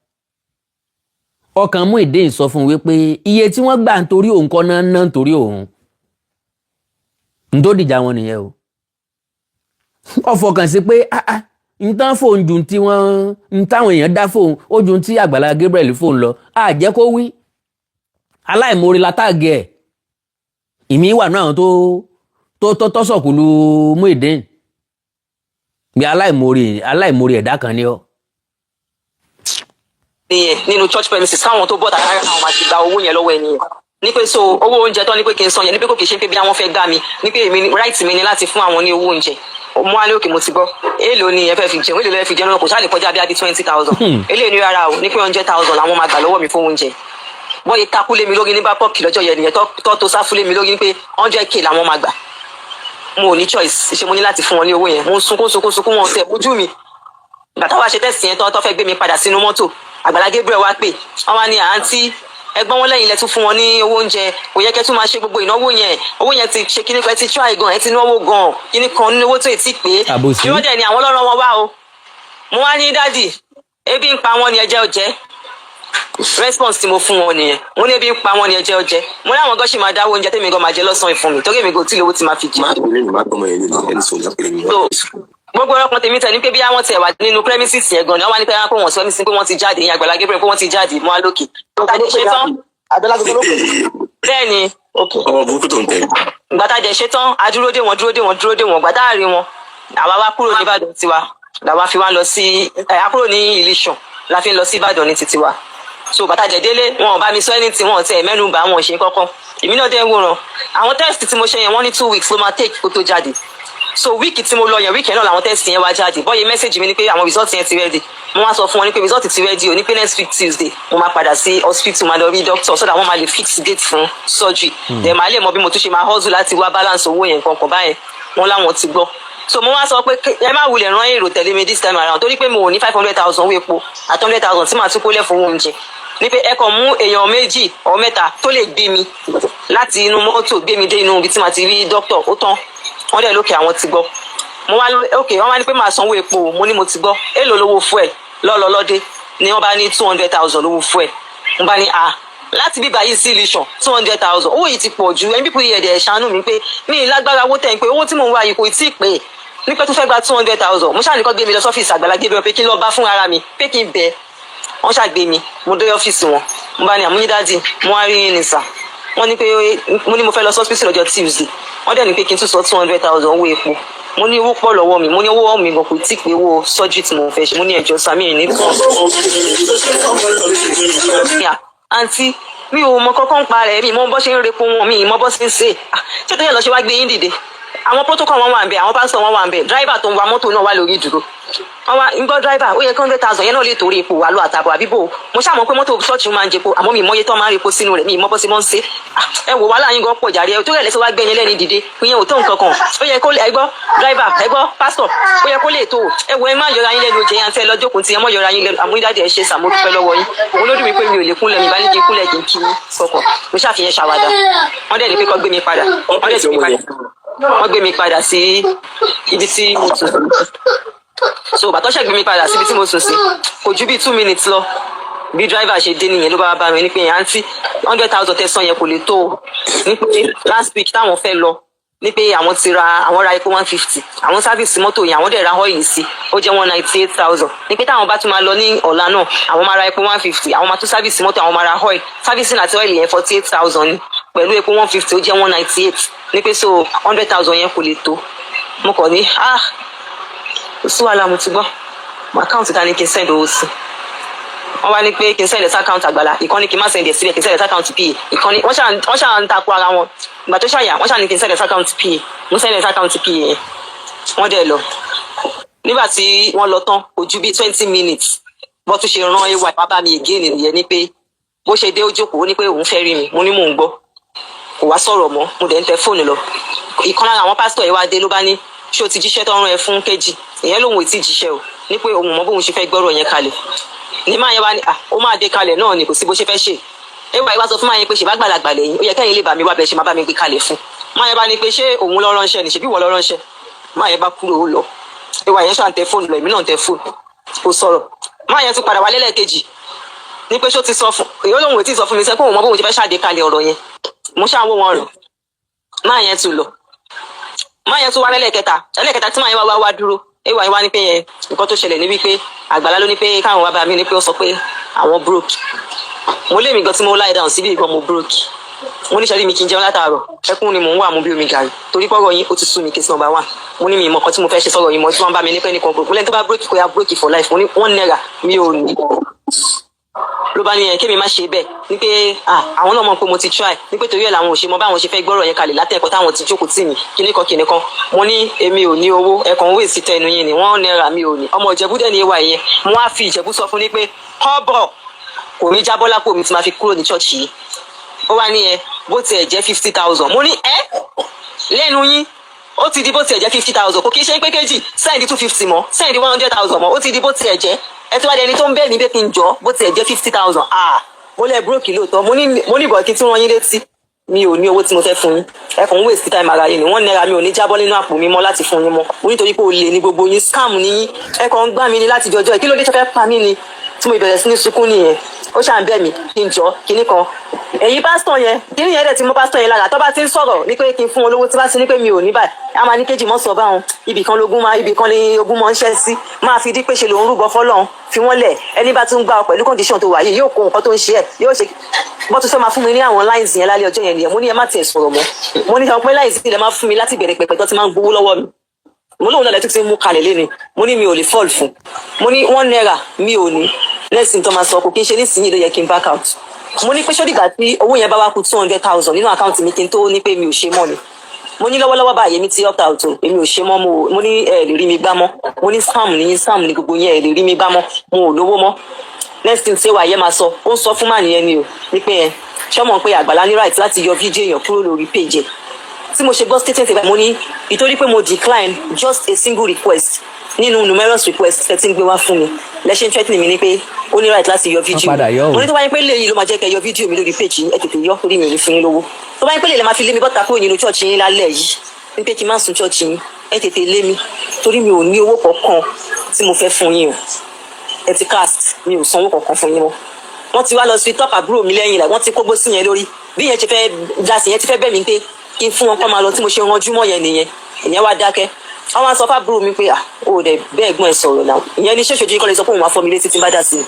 Ọkàn Muyideen sọ fún un wípé iye tí wọ́n gbà nítorí òun kọ́ náà ná nítorí òun n tó dìjà wọn nìyẹn o. Ó fọkàn sí pé ah ah, n tán fóun ju tí wọ́n n táwọn èèyàn dá fóun ó ju tí Àgbàlá Gabriel fóun lọ. Á jẹ́ kó wí aláìmoore la tag ẹ̀. Ìmí wà náà àwọn tó tó tọ́sọ̀kùlù Muyideen bí aláìmoore, aláìmoore ẹ̀dá kan ni ọ́. Nìyẹn nínú church premises káwọn tó bọ́ta rárá, àwọn máa ti gba owó yẹn lọ́wọ́ ẹnìyẹn ní pé so owó oúnjẹ tán ní pé kí n san yẹn, ní pé kò kì í ṣe pé bí àwọn fẹ́ gbà mí, ní pé èmi right mi ni láti fún àwọn ní owó oúnjẹ. Mo wá ní òkè, mo ti gbọ́. Èèlò ni ẹ fẹ́ fi jẹun? Èèlò lẹ fi jẹun? Kò sáà lè kọjá bí i 20,000. Eléyìí ní rárá o, ní pé 100,000 làwọn máa gbà lọ́wọ́ mi fún oúnjẹ. Wọ́n yẹ takú lé mi lórí ní bápọ̀kì lọ́jọ́ yẹn nìyẹn, tó sáfú lé mi lórí ní pé 100K làwọn máa gbà. Mo ò ní choice, ṣe mo ní láti fún wọn ní owó yẹn. Mo ń sunkún sunkún sunkún, wọn tẹ ojú mi. Ìgbà táwa ṣe test yẹn tán, tó fẹ́ gbé mi padà sínú mọ́tò, Àgbàlá Gabriel wá pè wọ́n wá ní, "Àǹtí, ẹ̀gbọ́n wọn lẹ́yìn ilẹ̀ tún fún wọn ní owó oúnjẹ, kò yẹ kẹ́ tún máa ṣe gbogbo ìnáwó yẹn. Owó yẹn ti ṣe kíní kan, ẹ ti try gan, ẹ ti náwó gan, kíní kan nínú owó tó ètí pé." Àbòsí. Irọ́ dẹ̀ ni, àwọn ọlọ́run wọn wá o. Mo wá ní, "Daddy, ebi ń pa wọn ni, ẹjẹ́ ọjẹ́." Response tí mo fún wọn nìyẹn. Mo ní ebi ń pa wọn ni, ẹjẹ́ ọjẹ́. Mo ní àwọn gan ṣì máa dáwọ́ oúnjẹ tèmi gan máa jẹ lọ́sàn-án ìfún mi, torí èmi kò tí ì lówó tí máa fi jẹ. Má pè mí, má gbọ́mọ yẹn lónìí ẹni sọ̀rọ̀, má pè mí. So gbogbo ọkàn tèmi tẹ ní pé bí àwọn tiẹ̀ wà nínú premises yẹn gan ni wọ́n wá ní pé wọ́n pé wọ́n sọ ní pé wọ́n ti jáde ìyẹn Àgbàlá Gabriel, pé wọ́n ti jáde. Mo wá lókè tàdé ṣe tán. Àgbàlá Gabriel ló pè? Bẹ́ẹ̀ ni. Ok. Ọmọ burúkú tó ń tẹ̀. Ìgbà tá a jẹ ṣe tán, a dúró dé wọn, dúró dé wọn, dúró dé wọn. Ìgbà tá a rí wọn, àwa wá kúrò ní Ìbàdàn tiwa, làwa fi wá lọ sí ẹ, a kúrò ní Ìlíṣàn la fi ń lọ sí Ìbàdàn ní títí wa. So bàtà jẹ délé, wọn ò bá mi sọ anything, wọn ò tiẹ̀ mẹ́nu bà, wọn ò ṣe kankan. Èmi náà dẹ́ ń wòran àwọn test tí mo ṣe yẹn. Wọ́n ní 2 weeks ló máa take kó tó jáde. So week tí mo lọ yẹn, week yẹn náà làwọn test yẹn wá jáde. Bọ́yẹ message mi ni pé àwọn result yẹn ti ready. Mo wá sọ fún wọn ní pé result ti ready o, ní pé next week Tuesday mo máa padà sí hospital, máa lọ rí doctor so that wọ́n máa lè fix date fún surgery, then màá lè mọ bí mo tún ṣe máa hustle láti wá balance owó yẹn kankan báyẹn. Wọ́n láwọn ti gbọ́. So mo wá sọ pé ẹ má wulẹ̀ rán èrò tẹ̀lé mi this time around, torí pé mo ò ní 500,000 owó epo àti 100,000 tí màá tún kó lẹ̀ fún oúnjẹ, ní pé ẹ kàn mú èèyàn méjì ọ mẹ́ta tó lè gbé mi láti inú mọ́tò, gbé mi dé inú ibi tí màá ti rí dókítà, ó tán. Wọ́n dẹ̀ lókè, àwọn ti gbọ́. Mo wá ok, wọ́n wá ní pé màá sanwó epo. Mo ní mo ti gbọ́. Èèlò lówó fuel lọ́lọ́lọ́dé ni? Wọ́n bá ní 200,000 lówó fuel. Mo bá ní, "Ah, láti bíbá yìí sí Ìlíṣàn, 200,000, owó yìí ti pọ̀ ju ẹni pípọ̀ yìí." Ẹ̀dẹ̀ ṣàánú mi pé mi ì lágbára owó tẹ̀ ń pé owó tí mò ń wá yìí kò tí ì pé ní pé tó fẹ́ gba 200,000. Mo ṣáà ní kó gbé mi lọ sọ́fíìsì Àgbàlá Gabriel pé kí n lọ bá fún ara mi, pé kí n bẹ̀ wọ́n. Ṣàgbé mi, mo dé ọ́fíìsì wọn. Mo bá ní, "Àmúyídádì, mo wá rí yín ní sà." Wọ́n ní pé, mo ní mo fẹ́ lọ sọ́fíìsì lọ́jọ́ Tuesday, wọ́n dẹ̀ ní pé kí n tún sọ 200,000 owó epo. Mo ní owó pọ̀ lọ́wọ́ mi, mo ní owó mi gan kò tí ì pé owó surgery tí mo fẹ́ ṣe. Mo ní ẹjọ́ sami ní tán. "Àǹtí, mi ò mọ kankan pa rẹ̀, mi mọ bó ṣe ń repo wọn, mi mọ bó ṣe ń ṣe. Ṣé tó yẹ lọ ṣe wá gbé yín dìde?" Àwọn protocol wọn wà ń bẹ, àwọn pásítọ̀ wọn wà ń bẹ, driver tó ń wa mọ́tò náà wà lórí ìdúró. Wọn wá ń gbọ́, driver, ó yẹ kí 100,000 yẹn náà lè torí epo wà lọ àtàbọ̀ àbíbò. Mo ṣàmọ̀ pé mọ́tò ṣọ́ọ̀ṣì máa ń jẹpo, àmọ́ mi ìmọ̀ye tó máa ń repo sínú rẹ̀, mi ìmọ̀ bó ṣe mọ́ ń ṣe. Ah, ẹ wò, wàhálà yín gan pọ̀ jàre. Ẹ tó rẹ̀ lẹ́sẹ̀ wá gbẹ̀yìn lẹ́ni dìde, ìyẹn ò tó nǹkan kan. Ó yẹ kó ẹ gbọ́, driver, ẹ gbọ́, pásítọ̀, ó yẹ kó lè tó. Ẹ wò, ẹ má yọra yín lẹ́nu jẹ́ àǹtí, ẹ lọ jókòó tí ẹ mọ́ yọra yín lẹ́nu. Àmúdáde, ẹ ṣe sàmódúpẹ́ lọ́wọ́ yín. Mo lódì wípé mi ò lè kúnlẹ̀, mi bá ní kí n kúnlẹ̀, kí n kí yín kọkàn. Mo ṣàfihàn ṣàwádà. Wọ́n dẹ̀ ní pé kó gbé mi padà, wọ́n dẹ̀ ti gbé mi padà, wọ́n gbé mi padà sí ibi tí mo sùn sí. So bàtọ́ ṣẹ̀ gbé mi padà síbi tí mo sùn sí, kò ju bíi 2 minutes lọ, bí driver ṣe dé nìyẹn. Ló bá bá mi ní pé, àǹtí, 100,000 tẹ̀sán yẹn kò lè tó o, ní pé last week táwọn fẹ́ lọ, ní pé àwọn ti ra, àwọn ra epo 150, àwọn service mọ́tò yẹn, àwọn dẹ̀ ra oil sí, ó jẹ́ 198,000. Ní pé táwọn bá tún máa lọ ní ọ̀la náà, àwọn máa ra epo 150, àwọn máa tún service mọ́tò, àwọn máa ra oil. Servicing àti oil yẹn, 48,000 ni, pẹ̀lú epo 150, ó jẹ́ 198. Ní pé so 100,000 yẹn kò lè tó. Mo kàn ní, ah, kò sí wàhálà, mo ti gbọ́. Mo account ta ni kí n send owó sí? Wọ́n wá ní pé kí n send ẹ̀ sí account Àgbàlá, ìkan ní kí n má send ẹ̀ síbẹ̀, kí n send ẹ̀ sí account pa ìkan ní. Wọ́n ṣà ń takò ara wọn. Ìgbà tó ṣàyà, wọ́n ṣà ní kí n send ẹ̀ sí account pa. Mo send ẹ̀ sí account pa yẹn, wọ́n dẹ̀ lọ. Nígbà tí wọ́n lọ tán, kò ju bíi 20 minutes, bó tún ṣe rán ay wá bá mi again nìyẹn, ní pé bó ṣe dé, ó jókòó, ó ní pé òun fẹ́ rí mi. Mo ní mò ń gbọ́. Kò wá sọ̀rọ̀ mọ́, mo dẹ̀ ń tẹ fóònù lọ. Ìkan lára àwọn pásítọ̀ yìí wá dé, ló bá ní, ṣé o ti jíṣẹ́ tó ń rán ẹ fún kejì ìyẹn? Lòun ò tí ì jíṣẹ́ o, ní pé òun mọ bóun ṣe fẹ́ gbọ́rọ̀ yẹn kalẹ̀. Ní máa yẹn wá ní, à, ó máa dé kalẹ̀ náà ni, kò sí bó ṣe fẹ́ ṣe. Ẹwà ìwà sọ fún máa yẹn pé ṣe bá gbàlagbà lẹ́yìn, ó yẹ kẹ́yìn lè bá mi wá bẹ́ẹ̀ ṣe máa bá mi gbé kalẹ̀ fún máa yẹn. Bá ní pé ṣé òun lọ ránṣẹ́ ni? Ṣebí ìwọ lọ ránṣẹ́? Máa yẹn bá kúrò, ó lọ. Ẹwà yẹn ṣáà ń tẹ fóònù lọ, èmi náà ń tẹ fóònù, kò sọ̀rọ̀. Máa yẹn tún padà wálé lẹ́ẹ̀kejì, ní pé ṣó ti sọ fún èyí? Ó lóun ò tí ì sọ fún mi sẹ́, pé òun mọ bóun ṣe fẹ́ ṣàdé kalẹ̀ ọ̀rọ̀ yẹn. Mo ṣáà ń wò wọn rọ̀. Máa yẹn tún lọ, máa yẹn tún wá lẹ́lẹ́kẹta. Ẹlẹ́kẹta tí máa yẹn wá wá wá dúró, ẹwà yẹn wá ní pé yẹn, nǹkan tó ṣẹlẹ̀ ní wípé Àgbàlá ló ní pé káwọn wá bá mi, ní pé ó sọ pé àwọn broke. Mo lé mi gan tí mo lie down síbí gan, mo broke. Mo ní sẹ́rí mi kí n jẹun látàárọ̀, ẹkún ni mò ń wà mú bí omi gàrí, torí pọ́rọ̀ yín ó ti sú mi. Case number one, mo ní mi ìmọ̀ kan tí mo fẹ́ ṣe sọ̀rọ̀ yín mọ́ tí wọ́n bá mi ní pé nìkan broke. Mo lẹ́ni tó bá broke, kó ya broke for life. Mo ní ₦1 mi ò ní. Ló bá ní ẹ kémi má ṣe bẹ́ẹ̀, ní pé ah, àwọn náà mọ̀ pé mo ti try, ní pé torí ẹ̀ làwọn ò ṣe mọ báwọn ṣe fẹ́ gbọ́rọ̀ yẹn kalẹ̀ látẹ̀kọ́ táwọn ti jókòó tì mí, kíní kan kíní kan. Mo ní èmi ò ní owó, ẹ̀kan owó èsì tẹnu yín ni ₦1 mi ò ní. Ọmọ Ìjẹ̀bú dẹ̀ ní ìwà yẹn. Mo wá fi Ìjẹ̀bú sọ fún ní pé kọ́bọ̀ kò ní jábọ́ lápò mi tí máa fi kúrò ní ṣọ́ọ̀ṣì yìí. Ó wá ní ẹ bó tiẹ̀ jẹ́ 50,000. Mo ní ẹ lẹ́nu yín, ó ti di bó tiẹ̀ jẹ́ 50,000. Kò kí n ṣe pé kejì send 250 mọ́, send 100,000 mọ́, ó ti di bó tiẹ̀ jẹ́. Ẹ ti wá di ẹni tó ń bẹ̀ mí bẹ́ẹ̀ kí n jọ bó tiẹ̀ jẹ́ 50,000. Ah, mo lẹ́ broke lóòótọ́. Mo ní ìbọn kí tí wọ́n yín létí, mi ò ní owó tí mo fẹ́ fún yín. Ẹ kàn ń waste time ara yín ni. ₦1 mi ò ní jábọ́ nínú àpò mi mọ́ láti fún yín mọ́. Mo nítorí pé olè ní gbogbo yín, scam ní yín, ẹ kàn ń gbá mi ní láti jọjọ́. Kí ló dé tó fẹ́ pa mí ni? Tí mo bẹ̀rẹ̀ sí ní sunkún nìyẹn. Ó ṣà ń bẹ̀ mí kí n jọ kíní kan. Èyí pásítọ̀ yẹn, kíní yẹn dẹ̀ ti mú pásítọ̀ yẹn lára. Tó bá ti ń sọ̀rọ̀ ní pé kí n fún wọn lówó, tí bá ti ní pé mi ò ní báyìí, a máa ní kéjì mọ́ sọ báwọn, ibì kan lógún máa, ibì kan ní ogún mọ́ ń ṣẹ́ sí, máa fi dí pé ṣe lòún rúbọ fọ́lọ́run. Fi wọ́n lẹ̀, ẹni bá tún gbà ọ pẹ̀lú condition tó wà yìí, yóò kó nǹkan tó ń ṣe ẹ̀, yóò ṣe bó tún fẹ́ máa fún mi ní àwọn lines yẹn lálẹ́ ọjọ́ yẹn nìyẹn. Mo ní ẹ má tiẹ̀ sọ̀rọ̀ mọ́. Mo ní sọ pé lines ilẹ̀ máa fún mi láti bẹ̀rẹ̀ pẹ̀pẹ̀ tó ti máa ń gbowó lọ́wọ́ mi. Mo lóun náà lẹ́tọ́ ti mú kalẹ̀ lé ni. Mo ní mi ò lè fall fún. Mo ní ₦1 mi ò ní lẹ́sìn tó máa sọ, kò kí n ṣe nísìnyí ló yẹ kí n back out. Mo ní pé ṣó dìgbà tí owó yẹn bá wá kú 200,000 nínú account mi kí n tó ní pé mi ò ṣe mọ́ ni? Mo ní lọ́wọ́lọ́wọ́ báyìí, èmi ti opt out o, èmi ò ṣe mọ́. Mo ní ẹ lè rí mi gbá mọ́. Mo ní scam ní, scam ní gbogbo yẹn, ẹ lè rí mi gbá mọ́, mo ò lówó mọ́. Next thing ṣé wàá yẹ máa sọ, ó ń sọ fún màá nìyẹn ni o, ní pé ẹ ṣọmọ pé Àgbàlá ní right láti yọ fídíò èèyàn kúrò lórí page ẹ. Tí mo ṣe gbọ́ statement ẹ̀, mo ní ìtorí pé mo decline just a single request nínú numerous requests tẹ́ tí ń gbé wá fún mi, lẹ́sẹ̀ ń threatening mi ní pé ó ní right láti yọ fídíò. Padà yọ o. Mo ní tó bá yín pé léyìí ló máa jẹ́ kẹ́ yọ fídíò mi lórí page yín, ẹ tètè yọ, torí mi ò ní fún yín lówó. Tó bá yín pé lè máa fi lé mi bọ́ta kúrò nínú church yín lálẹ́ yìí, ní pé kí n má sùn church yín, ẹ tètè lé mi, torí mi ò ní owó kankan tí mo fẹ́ fún yín o. Ẹ ti cast, mi ò sanwó kankan fún yín mọ́. Wọ́n ti wá lọ sí tọ́pù àbúrò mi lẹ́yìn rẹ̀, wọ́n ti kógbó sí yẹn lórí. Bí yẹn ṣe fẹ́ dá sí yẹn, ti fẹ́ bẹ̀ mí pé kí n fún wọn kọ́ máa lọ. Tí mo ṣe ranjú mọ́ yẹn nìyẹn. Ìyẹn wá dákẹ́. Wọ́n wá sọ fábúrò mi pé, à, ó dẹ̀ bẹ́ẹ̀ gbọ́n ẹ̀ sọ̀rọ̀ náà. Ìyẹn ní ṣèṣojú kọ́ lè sọ pé òun máa fọ́ mi létí tí n bá dá sí i,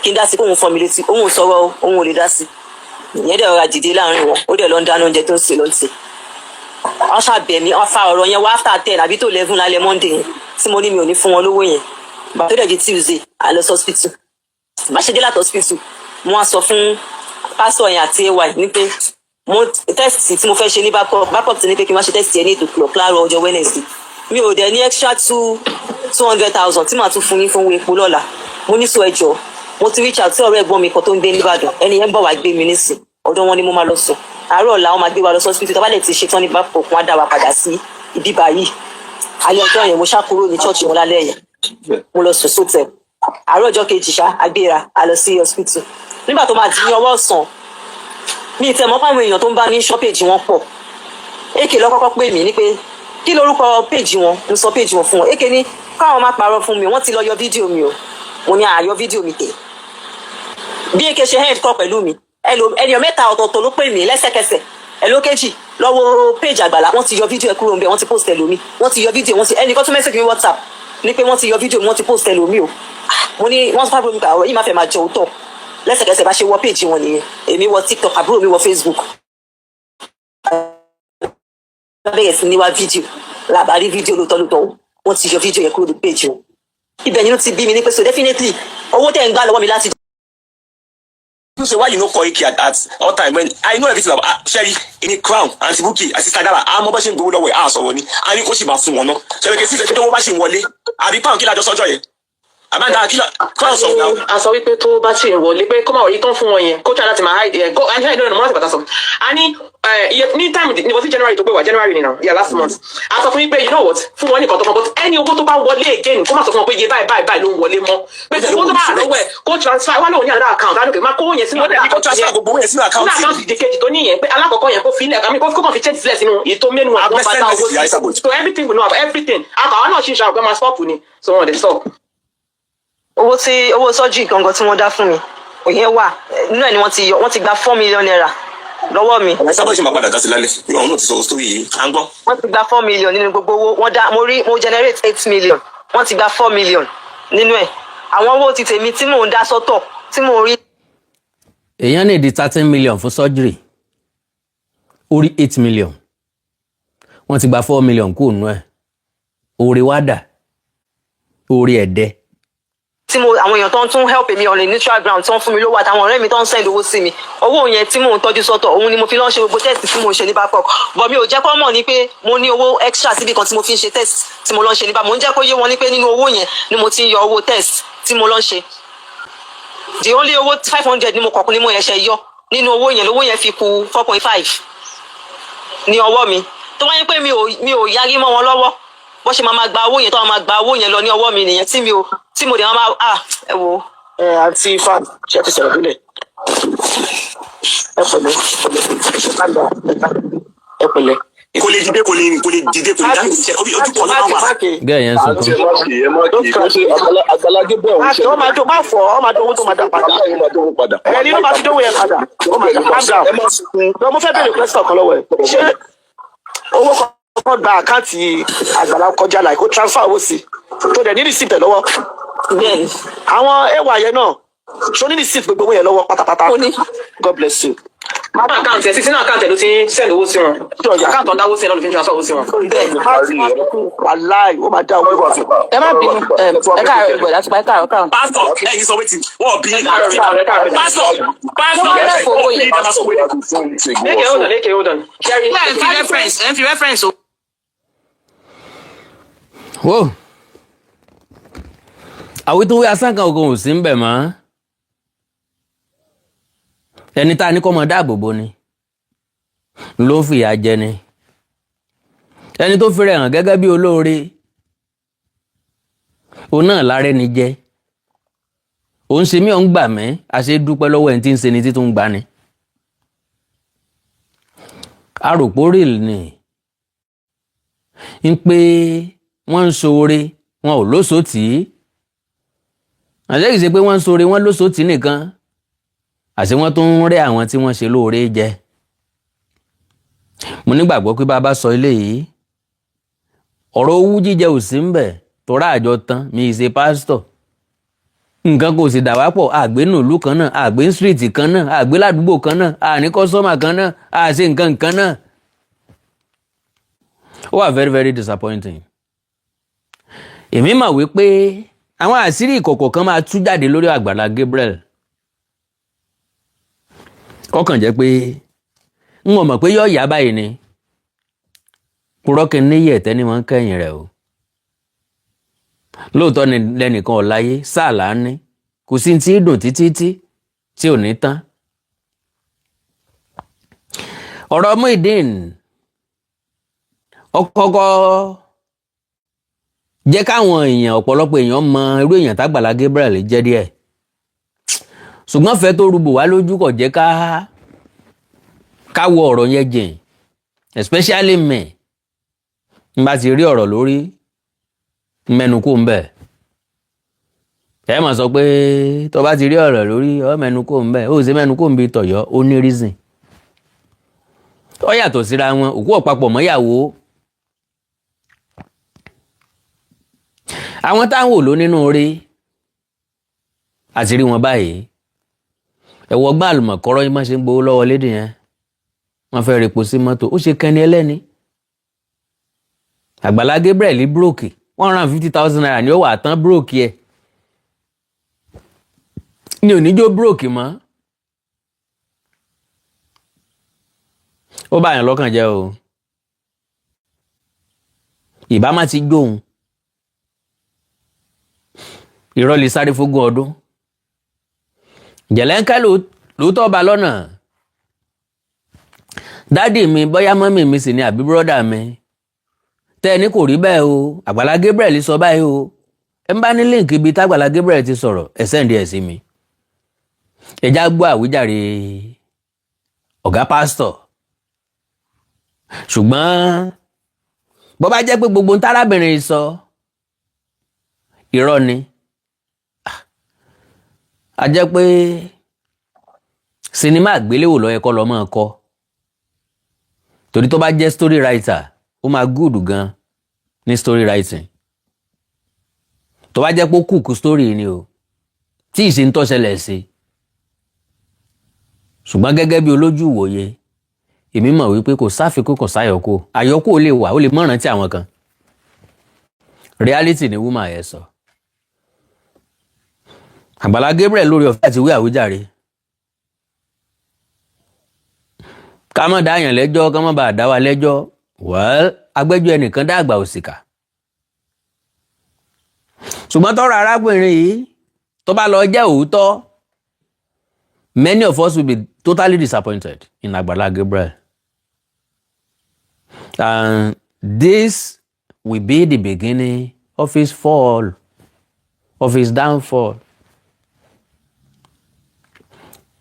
kí n dá sí kóun fọ́ mi létí. Òun ò sọ̀rọ̀ o, òun ò lè dá sí. Ìyẹn dẹ̀ rọra dìde láàrin wọn, ó dẹ̀ lọ ń dáná oúnjẹ tó ń sè ló ń sè. Wọ́n ṣàbẹ̀ mí, wọ́n fa ọ̀rọ̀ yẹn wá after 10 àbí tó 11 lálẹ́ Monday yẹn tí mo ní mi ò ní fún wọn lówó yẹn. Bàtó dẹ̀ di Tuesday, a lọ sí hospital. Bá ṣe dé láti hospital, mo wá sọ fún pásítọ̀ yẹn àti ay ní pé Mo test tí mo fẹ́ ṣe ní Babcock, Babcock ti ní pé kí n má ṣe test yẹn ní 8 o'clock láàárọ̀ ọjọ́ Wednesday. Mi ò dẹ̀ ní extra 200,000 tí màá tún fún yín fún owó epo lọ́la. Mo ní sọ, ẹjọ́, mo ti reach out sí ọ̀rẹ́ ẹ̀gbọ́n mi kan tó ń gbé nìbàdàn. Ẹni yẹn ń bọ̀ wá gbé mi nísìn, ọ̀dọ̀ wọn ni mo máa lọ sùn. Àárọ̀ ọ̀la, wọn máa gbé wa lọ sí hospital. Tó bá lè ti ṣe tán ní Babcock, wọn á dá wa padà sí ibi báyìí. Alẹ́ ọjọ́ yẹn, mo ṣá kúrò ní church wọn lálẹ́ yẹn, mo lọ sùn sótẹ̀. Àárọ̀ ọjọ́ kejì ṣá, a gbéra, a lọ sí hospital. Nígbà tó máa di ní ọwọ́ ọ̀sán, mi ì tẹ̀ mọ́ fáwọn èèyàn tó ń bá mi ṣọ́ page wọn pọ̀. Èké lọ kọ́kọ́ pè mí ní pé kí lorúkọ page wọn. Mo sọ page wọn fún wọn. Èké ní káwọn má parọ́ fún mi, wọ́n ti lọ yọ fídíò mi o. Mo ní àyọ fídíò mi tẹ̀. Bí èké ṣe end call pẹ̀lú mi, ènìyàn mẹ́ta ọ̀tọ̀ọ̀tọ̀ ló pè mí lẹ́sẹ̀kẹsẹ̀. Ẹlókejì lọ́wọ́ page Àgbàlá, wọ́n ti yọ fídíò ẹ̀ kúrò ńbẹ̀, wọ́n ti post ẹlòmí, wọ́n ti yọ fídíò, wọ́n ti ẹnìkan tún message mi WhatsApp ní pé wọ́n ti yọ fídíò mi, wọ́n ti post ẹlòmí o. Mo ní wọ́n fà bómi àwọn yìí má fẹ́ máa jẹ òótọ́. Lẹ́sẹ̀kẹsẹ̀, bá ṣe wọ page wọn nìyẹn. Èmi wọ TikTok, àbúrò mi wọ Facebook, bẹ̀rẹ̀ sí ní wá fídíò, làbárí fídíò. Lóòótọ́ lóòótọ́, wọ́n ti yọ fídíò yẹn kúrò ní page wọn. Ibẹ̀ nínú ti bí mi ní pé so definitely, owó tẹ̀ ń gbà lọ́wọ́ mi láti You say why you no call Ike at all time when I know everything about, ah, Sherry in Crown, Aunty Bukky, Sister Dara. Àmọ́ bá ṣe ń gbowó lọ́wọ́ ẹ̀, á sọ̀rọ̀ ni a ní kó sì máa fún wọn náà. Ṣe pé sí tó bá ṣì ń wọlé àbí pound, kí lájọ sọ́jọ́ yẹn àbáńdá kí Crown sọ náà. A sọ wípé tó bá ṣì ń wọlé, pé kó máa wọlé tán fún wọn yẹn, kó try láti máa hide ẹ, kó ẹ ẹ lónìí mo láti bàtà sọ. A ní iye ní time ní wọ́n sí January tó pé wá, January ni now, yeah, last month. A sọ fún yín pé, you know what, fún wọn nìkan tó fún, but ẹni owó tó bá wọlé again, kó má sọ fún wọn pé iye báyìí báyìí báyìí ló ń wọlé mọ́, pé owó tó bá wà lọ́wọ́ ẹ̀, kó transfer wà lóun ní another account alókè máa kó yẹn sínú Wọ́n dẹ̀ ní kó transfer gbogbo owó yẹn sínú account. Sínú account ìdíkejì tó níyẹn, pé alákọ̀ọ́kọ́ yẹn, kó fi ilẹ̀ àmì kó kàn fi change sílẹ̀ sínú èyí tó mẹ́nu àwọn Abẹ́ bàtà send owó message yàrá ìsàbòjì. sí. So everything, we know about everything. Àkàwọn náà ṣì ń ṣe àwọn pé máa stop ni, so wọn ò dé stop. Owó tí owó sọ́jú gangan tí wọ́n dá fún mi, òyìn wà nínú ẹ̀ ni wọ́n ti yọ, wọ́n ti gba ₦4 million lọ́wọ́ mi. Ọ̀rẹ́ sábà ṣe máa padà dá sí lálẹ́ bí àwọn náà ti sọ story yìí, à ń gbọ́. Wọ́n ti gba 4 million nínú gbogbo owó wọ́n dá. Mo rí, mo generate 8 million, wọ́n ti gba 4 million nínú ẹ̀. Àwọn owó ti tèmi tí mò ń dá sọ́tọ̀, tí mò ń rí Èèyàn ní di 13 million fún surgery, ó rí 8 million, wọ́n ti gba 4 million kúrò nú ẹ̀. Oore wá dà? Oore ẹ̀dẹ́. Tí mo àwọn èèyàn tó ń tún help mi on a neutral ground, tí wọ́n fún mi lówó, àtàwọn ọ̀rẹ́ mi tó ń send owó sí mi, owó yẹn tí mò ń tọ́jú sọ́tọ̀, òun ni mo fi lọ́n ṣe gbogbo test tí mò ń ṣe ní Babcock. But mi ò jẹ́ kó mọ̀ ní pé mo ní owó extra síbi kan tí mo fi ń ṣe test tí mo lọ́n ṣe ní Babcock. Mo ń jẹ́ kó yé wọn ní pé nínú owó yẹn ni mo ti ń yọ owó test tí mo lọ́n ṣe. The only owó 500 ni mo kọ̀ọ̀kan ni mo yẹn ṣe yọ nínú owó yẹn, lówó yẹn fi kù 4.5 ní ọwọ́ mi. Tó wáyé pé mi ò yarí mọ́ wọn lọ́wọ́, bó ṣe máa ma gba owó yẹn, tó máa ma gba owó yẹn lọ ní ọwọ́ mi nìyẹn, tí mi ò tí mo dẹ̀ máa ma, ah, ẹ wo. Ẹ àǹtí Ifá, ṣe ti sọ̀rọ̀ délẹ̀? Ẹ pẹ̀lẹ́, ẹ pẹ̀lẹ́. Kò lè dìde, kò lè rìn, kò lè dìde, kò lè dá ìṣe ojú kan ló máa wà. Gẹ́ẹ̀ yẹn ń Àǹtí, sunkún. ẹ má kì í, ẹ má kì í kó ṣe Àgbàlá Gabriel ń Máàkì, ṣe. ó máa dó, má fọ, ó máa dó owó tó máa dá padà. Àgbàlá yìí máa dówó padà. Ẹni ló máa ti dówó yẹn padà, ó máa dá. Calm down. Ẹ má sunkún. Lọ, mo fẹ́ béèrè question kan lọ́wọ́ ẹ̀. Ṣé owó kan gba account Àgbàlá kọjá, láì kó transfer owó sí, tó dẹ̀ ní receipt ẹ̀ lọ́wọ́? Bẹ́ẹ̀ni. Àwọn ẹwà yẹn náà, ṣó ní receipt gbogbo owó yẹn lọ́wọ́ pátápátá? Mo ní. God bless you. Account ẹ̀, sísínú account ẹ̀ ló ti ń send owó sí wọn. Account tó ń dáwó sí ẹ̀ náà ló fi ń transfer owó sí wọn. Bẹ́ẹ̀ni. Wàláì, ó máa dá owó padà. Ẹ má bínú, ẹ káàárọ̀ ìbọ̀dà àti ẹ káàárọ̀ káàárọ̀. Pásítọ̀, ẹ̀yin sọ wetin wọn bí. Káàárọ̀, káàárọ̀. Pásítọ̀, pásítọ̀, Wọ́n rẹ̀ fowó wọn bí yẹn. ẹ máa sọ wetin. Eke, hold on, Eke, hold on. Sherry, ẹ ń fi reference, ẹ ń fi reference o. Wo àwítúnwí asán kan òkun ò sí ń bẹ̀ mọ́. Ẹni tá a ní kọ́ mọ dáàbò bo ni ló ń fìyà jẹ ni. Ẹni tó fi rẹ̀ hàn gẹ́gẹ́ bí olóore, òun náà lára ẹni jẹ. Òun ṣe mí, òun gbà mí. Àṣẹ dúpẹ́ lọ́wọ́ ẹni tí ń ṣe ni títún gbà ni. Aròpó rìl ni ń pé wọ́n ń ṣoore, wọn ò lóṣòtì. Àṣé kìí ṣe pé wọ́n ń ṣoore, wọ́n lóṣòtì nìkan, àṣé wọ́n tún ń rẹ́ àwọn tí wọ́n ṣe lóore jẹ. Mo nígbàgbọ́ pé bá a bá sọ eléyìí, ọ̀rọ̀ owú jíjẹ ò sí ń bẹ̀ tọ́ra àjọ tán. Mi ì ṣe pásítọ̀, nǹkan kò sì dà wá pọ̀. Àgbé nùlú kan náà, àgbé street kan náà, àgbé ládùúgbò kan náà, àní customer kan náà, àṣe nǹkan kan náà. Ó wà very very disappointing. Èmi mà wípé àwọn àṣírí ìkọ̀kọ̀ kan máa tú jáde lórí Àgbàlá Gabriel. Kọ́kàn jẹ́ pé N ò mọ̀ pé yóò yá báyìí ni. Purọ́ kí n níyì, ẹ̀tẹ́ ni wọ́n ń kẹ́yìn rẹ̀ o. Lóòótọ́ ni lẹ́nìkan ò láyé sáà là ń ní, kò sí tí ì dùn títí tí tí ò ní tán. Ọ̀rọ̀ Muyideen ọkọ̀ọ̀kọ̀ jẹ́ káwọn èèyàn, ọ̀pọ̀lọpọ̀ èèyàn mọ irú èèyàn tágbàlá Gabriel jẹ́ díẹ̀, ṣùgbọ́n fẹ́ tó rúbò wá lójú kò jẹ́ ká wo ọ̀rọ̀ yẹn jìn, especially me. N bá ti rí ọ̀rọ̀ lórí mẹ́nu kó ń bẹ̀, ẹ mà sọ pé tó bá ti rí ọ̀rọ̀ lórí ọ mẹ́nu kó ń bẹ̀, ó sì mẹ́nu kó ń bi tọ̀yọ́. Ó ní reason, ó yàtọ̀ síra wọn. Òkú ọ̀pápọ̀ mọ́yàwó àwọn táwọn ò ló nínú rí àti rí wọn báyìí. Ẹ̀wọ̀ gbá àlùmọ̀kọ́rọ́ yìí má ṣe ń gbowó lọ́wọ́ lédè yẹn. Wọ́n fẹ́ repo sí mọ́tò, ó ṣe kẹ́ni ẹlẹ́ni. Àgbàlá Gabriel búròkì, ₦150,000 ni ó wà tán búròkì ẹ̀ ní oníjó búròkì mọ́. Ó bá yàn lọ́kàn jẹ́ o. Ìbá má ti jóun, irọ́ lè sáré fógún ọdún. Jẹ̀lẹ́ńkẹ́ lóòótọ́ ọba lọ́nà dádì mi, bóyá mọ́mì mi sì ni àbí bírọ́dà mi tẹ́ ẹ ní kò rí bẹ́ẹ̀ o. Àgbàlá Gabriel sọ báyìí o. Ẹ ń bá ní link ibi tágbàlá Gabriel ti sọ̀rọ̀, ẹ send ẹ̀ sí mi. Ẹ̀já gbọ́ àwíjàre ọ̀gá pásítọ̀. Ṣùgbọ́n bó bá jẹ́ pé gbogbo ń tárábìnrin sọ irọ́ ni, a jẹ́ pé sinimá àgbéléwò ló yẹ kó lọ máa kọ, torí tó bá jẹ́ story writer, ó máa gúùdù gan ní story writing. Tó bá jẹ́ pé ó kùkù story ni o tí ì ṣe ń tọ́ṣẹlẹ̀ sí. Ṣùgbọ́n gẹ́gẹ́ bí olójú ìwòye, èmi mọ̀ wípé kò sáfikún, kò sáyọkó. Àyọkó lè wà, ó lè mọ̀ rántí àwọn kan. Reality ni woman yẹn sọ. Àgbàlá Gabriel lórí ọ̀fẹ́ àti wí àwíjàre. Ká má dá yàn lẹ́jọ́, ká má bàa dá wa lẹ́jọ́. Well, agbẹ́jọ́ ẹnìkan dá àgbà òsìkà. Ṣùgbọ́n tọ́rọ̀ arákùnrin yìí tó bá lọ jẹ́ òótọ́, many of us will be totally disappointed in Agbala Gabriel, and this will be the beginning of his fall, of his downfall.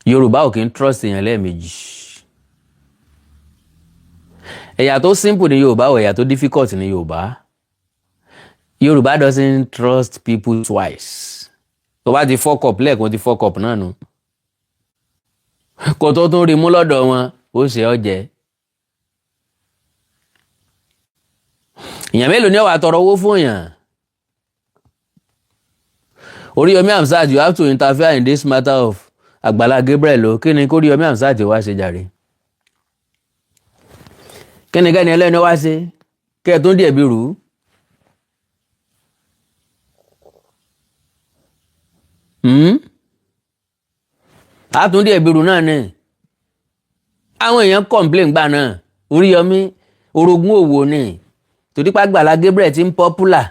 Yorùbá ò kí ń trust èèyàn lẹ́ẹ̀mejì. Ẹ̀yà tó simple ní Yorùbá ò, ẹ̀yà tó difficult ní Yorùbá. Yorùbá doesn't trust people twice. Tó bá ti fuck up lẹ́ẹ̀kan, ti fuck up náà nù. Kò tó tún rí mú lọ́dọ̀ wọn, ó ṣe ọ́ jẹ. Èèyàn mélòó ni ó wá tọrọ owó fún èèyàn? Oríyọmí Hamzat, you have to interfere in this matter of Àgbàlá Gabriel o. Kí ni kóríyọmí Hamzat wá ṣe jàre? Kí ni kẹ́ni ẹlẹ́ni wá ṣe kẹ́ ẹ tún díẹ̀ bí rú? Àtúndì ẹ̀bìrù náà ni àwọn èèyàn complain gbà náà. Oríyọmí orogún òwò ni, torí pé Àgbàlá Gabriel ti ń popular,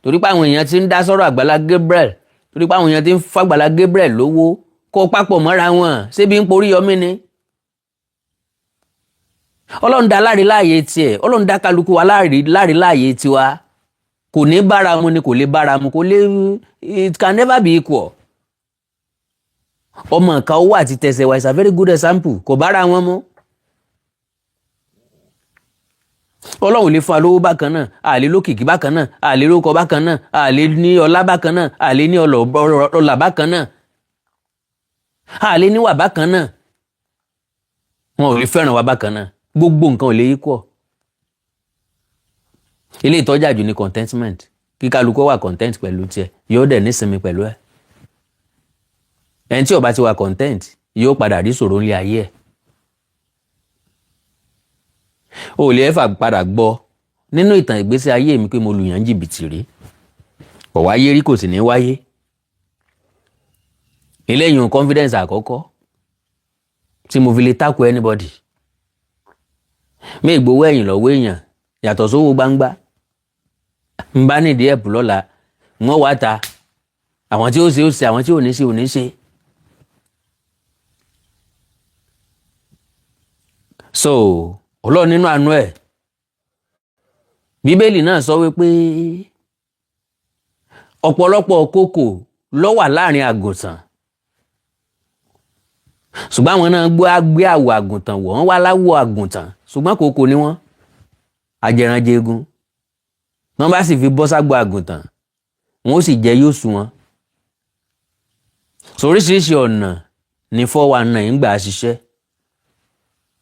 torí pé àwọn èèyàn ti ń dá sọ́rọ̀ Àgbàlá Gabriel, torí pé àwọn èèyàn ti ń fàgbàlá Gabriel lówó kó papọ̀ mọ́ra wọn. Ṣébi ń poríyọmí ni? Ọlọ́run dá láre láàyè tiẹ̀, Ọlọ́run dá kálukú wa láre láàyè tiwa. Kò ní bára mu ni, kò lè bára mu, kò lè, it can never be equal. Ọmọ ìka owó àti tẹsẹ̀ wa is a very good example. Kò bára wọn mu. Ọlọ́run lè fún wa lówó bákan náà, àlè lókìkí bákan náà, àlè lóko bákan náà, àlè ní ọlá bákan náà, àlè ní ọlà bákan náà, àlè níwà bákan náà. Wọn ò lè fẹ́ràn wa bákan náà. Gbogbo nǹkan ò lè equal. Ilé ìtọ́jà jù ní contentment. Kí kálukú wà content pẹ̀lú tiẹ̀, yóò dẹ̀ nísinmi pẹ̀lú ẹ̀. Ẹni tí ó bá ti wà content yóò padà rí ìṣòro ńlẹ̀ ayé ẹ̀. O lè ẹ̀fà padà gbọ́ nínú ìtàn ìgbésí ayé mi pé mo lù yàn jìbìtì rí. Kò wáyé rí, kò sì ní wáyé. Eléyìí confidence àkọ́kọ́ tí mo fi lè tackle anybody. Mi gbowó ẹ̀yìn lọ́wọ́ èèyàn yàtọ̀ sówó gbangba. N bá nídìí ẹ̀pù lọ́la, wọ́n wá ta àwọn tí ó ṣe ó ṣe, àwọn tí ò ní ṣe ò ní ṣe. So Ọlọ́run nínú àánú ẹ̀, Bíbélì náà sọ wípé ọ̀pọ̀lọpọ̀ kòkò ló wà láàrin àgùntàn, ṣùgbọ́n àwọn náà gbé àwọ̀ àgùntàn wọ̀, wọ́n wá láwọ̀ àgùntàn, ṣùgbọ́n kòkò ni wọ́n, ajẹranjẹgun. Wọ́n bá sì fi bọ́ ságbo àgùntàn, wọ́n ó sì jẹ yóò sú wọn. So oríṣiríṣi ọ̀nà ni 419 ń gbà ṣiṣẹ́,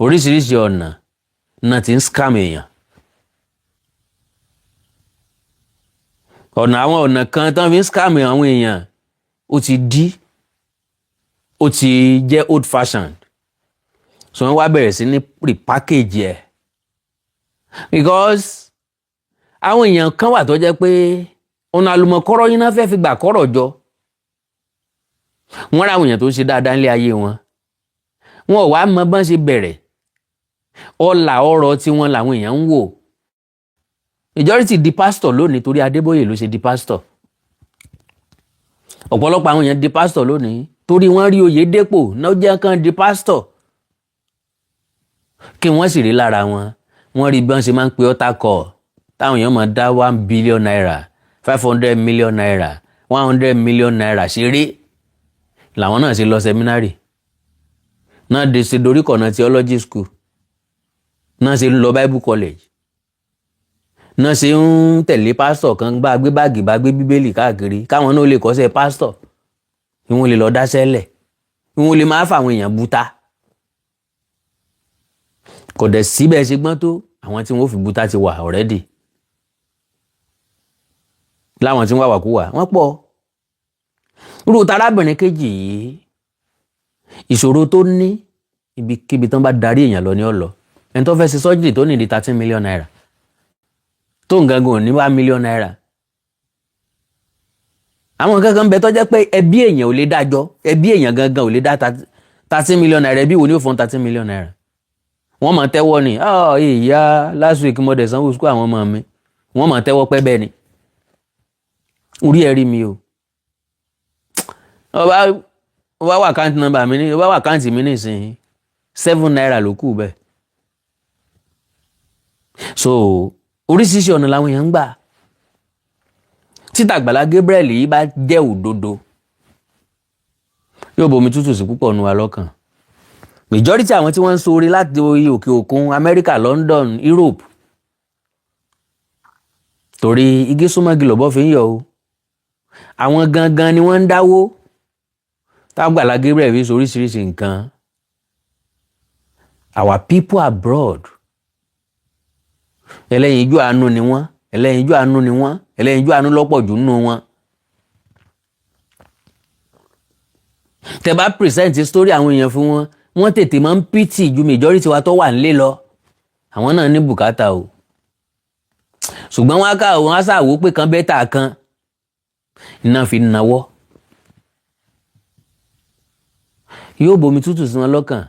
oríṣiríṣi ọ̀nà náà ti ń scam èèyàn. Ọ̀nà àwọn ọ̀nà kan tán fi ń scam àwọn èèyàn ó ti dí, ó ti jẹ́ old fashioned, so wọ́n wá bẹ̀rẹ̀ sí ní repackage ẹ̀, because àwọn èèyàn kan wà tó jẹ́ pé ọ̀nà àlùmọ̀kọ́rọ́ yín náà fẹ́ fi gbà kọ́rọ̀ jọ. Wọ́n ra àwọn èèyàn tó ń ṣe dáadáa nílé ayé wọn, wọn ò wá mọ bọ́n ṣe bẹ̀rẹ̀. Ọlà ọrọ̀ tí wọ́n làwọn èèyàn ń wò. Majority di pastor lónìí torí Adébóyè ló ṣe di pastor. Ọ̀pọ̀lọpọ̀ àwọn èèyàn di pastor lónìí torí wọ́n rí Oyèdépò náà jẹ́ kán di pastor, kí wọ́n sì rí lára wọn, wọ́n rí bí wọ́n ṣe máa ń pe ọ́tà kọ̀ táwọn èèyàn máa dá ₦1 billion, ₦500 million, ₦100 million ṣeré. Làwọn náà ṣe lọ seminary náà, de ṣe dorí kọ̀nà theology school náà, ṣe ń lọ Bible college náà, ṣe ń tẹ̀lé pásítọ̀ kan bá gbé báàgì bá gbé bíbélì káàkiri, káwọn náà lè kọ́ṣẹ́ pásítọ̀, kí wọ́n lè lọ dáṣẹ́ lẹ̀, kí wọ́n lè máa fàwọn èèyàn buta. Kò dẹ̀ síbẹ̀ ṣe gbọ́n tó, àwọn tí wọ́n fi buta ti wà already, láwọn tí wọ́n wà wàkúwà wọ́n pọ̀. Irú tarábìnrin kejì yìí, ìṣòro tó ní, ibikíbi tán bá darí èèyàn lọ ní ọ̀lọ́. Ẹni tó fẹ́ ṣe sọ́jìrì tó ní di ₦13 million, tó ń gangan ò ní ₦1 million. Àwọn kankan bẹ tó jẹ́ pé ẹbí èèyàn ò lè dájọ́, ẹbí èèyàn gangan ò lè dá ₦13 million. Ẹbí wo ni ó fún ₦13 million? Wọ́n máa tẹ́wọ́ ni, ìyá last week mo dẹ̀ sanwó school àwọn ọmọ mi. Wọ́n máa tẹ́wọ́ pẹ́ bẹ́ẹ̀ ni. Orí ẹ̀ rí mi o, ọba wà account number mi ní, ọba wà account mi nísìnyí, ₦7 ló kù bẹ́ẹ̀. So oríṣiríṣi ọ̀nà làwọn èèyàn ń gbà. Títà Àgbàlá Gabriel yìí bá jẹ́ òdodo, yóò bomi tútù sí púpọ̀ nu wa lọ́kàn. Majority àwọn tí wọ́n ń ṣoore láti òkè òkun, Amẹ́ríkà, London, Europe, torí igi súnmọ́gi lọ́bọ̀ fi ń yọ̀ o, àwọn gangan ni wọ́n ń dáwó tágbàlá Gabriel fi ṣe oríṣiríṣi nǹkan. Our people abroad, ẹlẹ́yinjú àánú ni wọ́n, ẹlẹ́yinjú àánú ni wọ́n, ẹlẹ́yinjú àánú lọ́pọ̀ jù nínú wọn. Tẹ́ bá present story àwọn èèyàn fún wọn, wọ́n tètè máa ń pity ju majority wa tó wà nílé lọ. Àwọn náà ní bùkátà o, ṣùgbọ́n wọ́n á ká wọ́n á ṣàwó pé kan bẹ́tà kan iná fi nawọ́, yóò bomi tútù sí wọn lọ́kàn.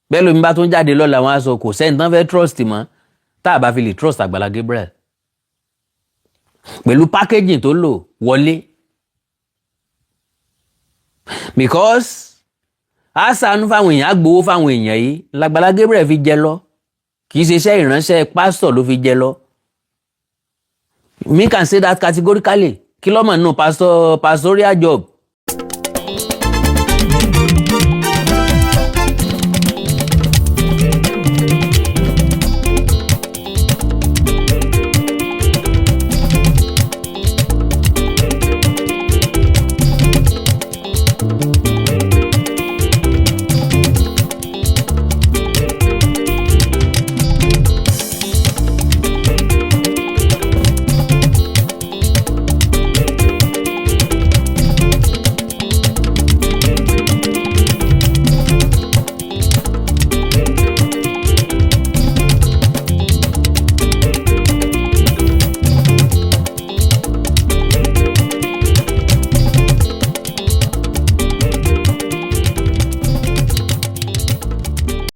Bẹ́ẹ̀ lómi bá tún jáde lọ́la, wọn á sọ kò sẹ́ni tán fẹ́ trust mọ́ tá a bá fi lè trust Àgbàlá Gabriel pẹ̀lú packaging tó lò wọlé, because a ṣàánú fáwọn èèyàn, á gbowó fáwọn èèyàn yìí l'Àgbàlá Gabriel fi jẹ lọ. Kì í ṣe iṣẹ́ ìránṣẹ́ pásítọ̀ ló fi jẹ lọ. Me can say that categorically. Kí ló mọ̀ nínú pastoral job?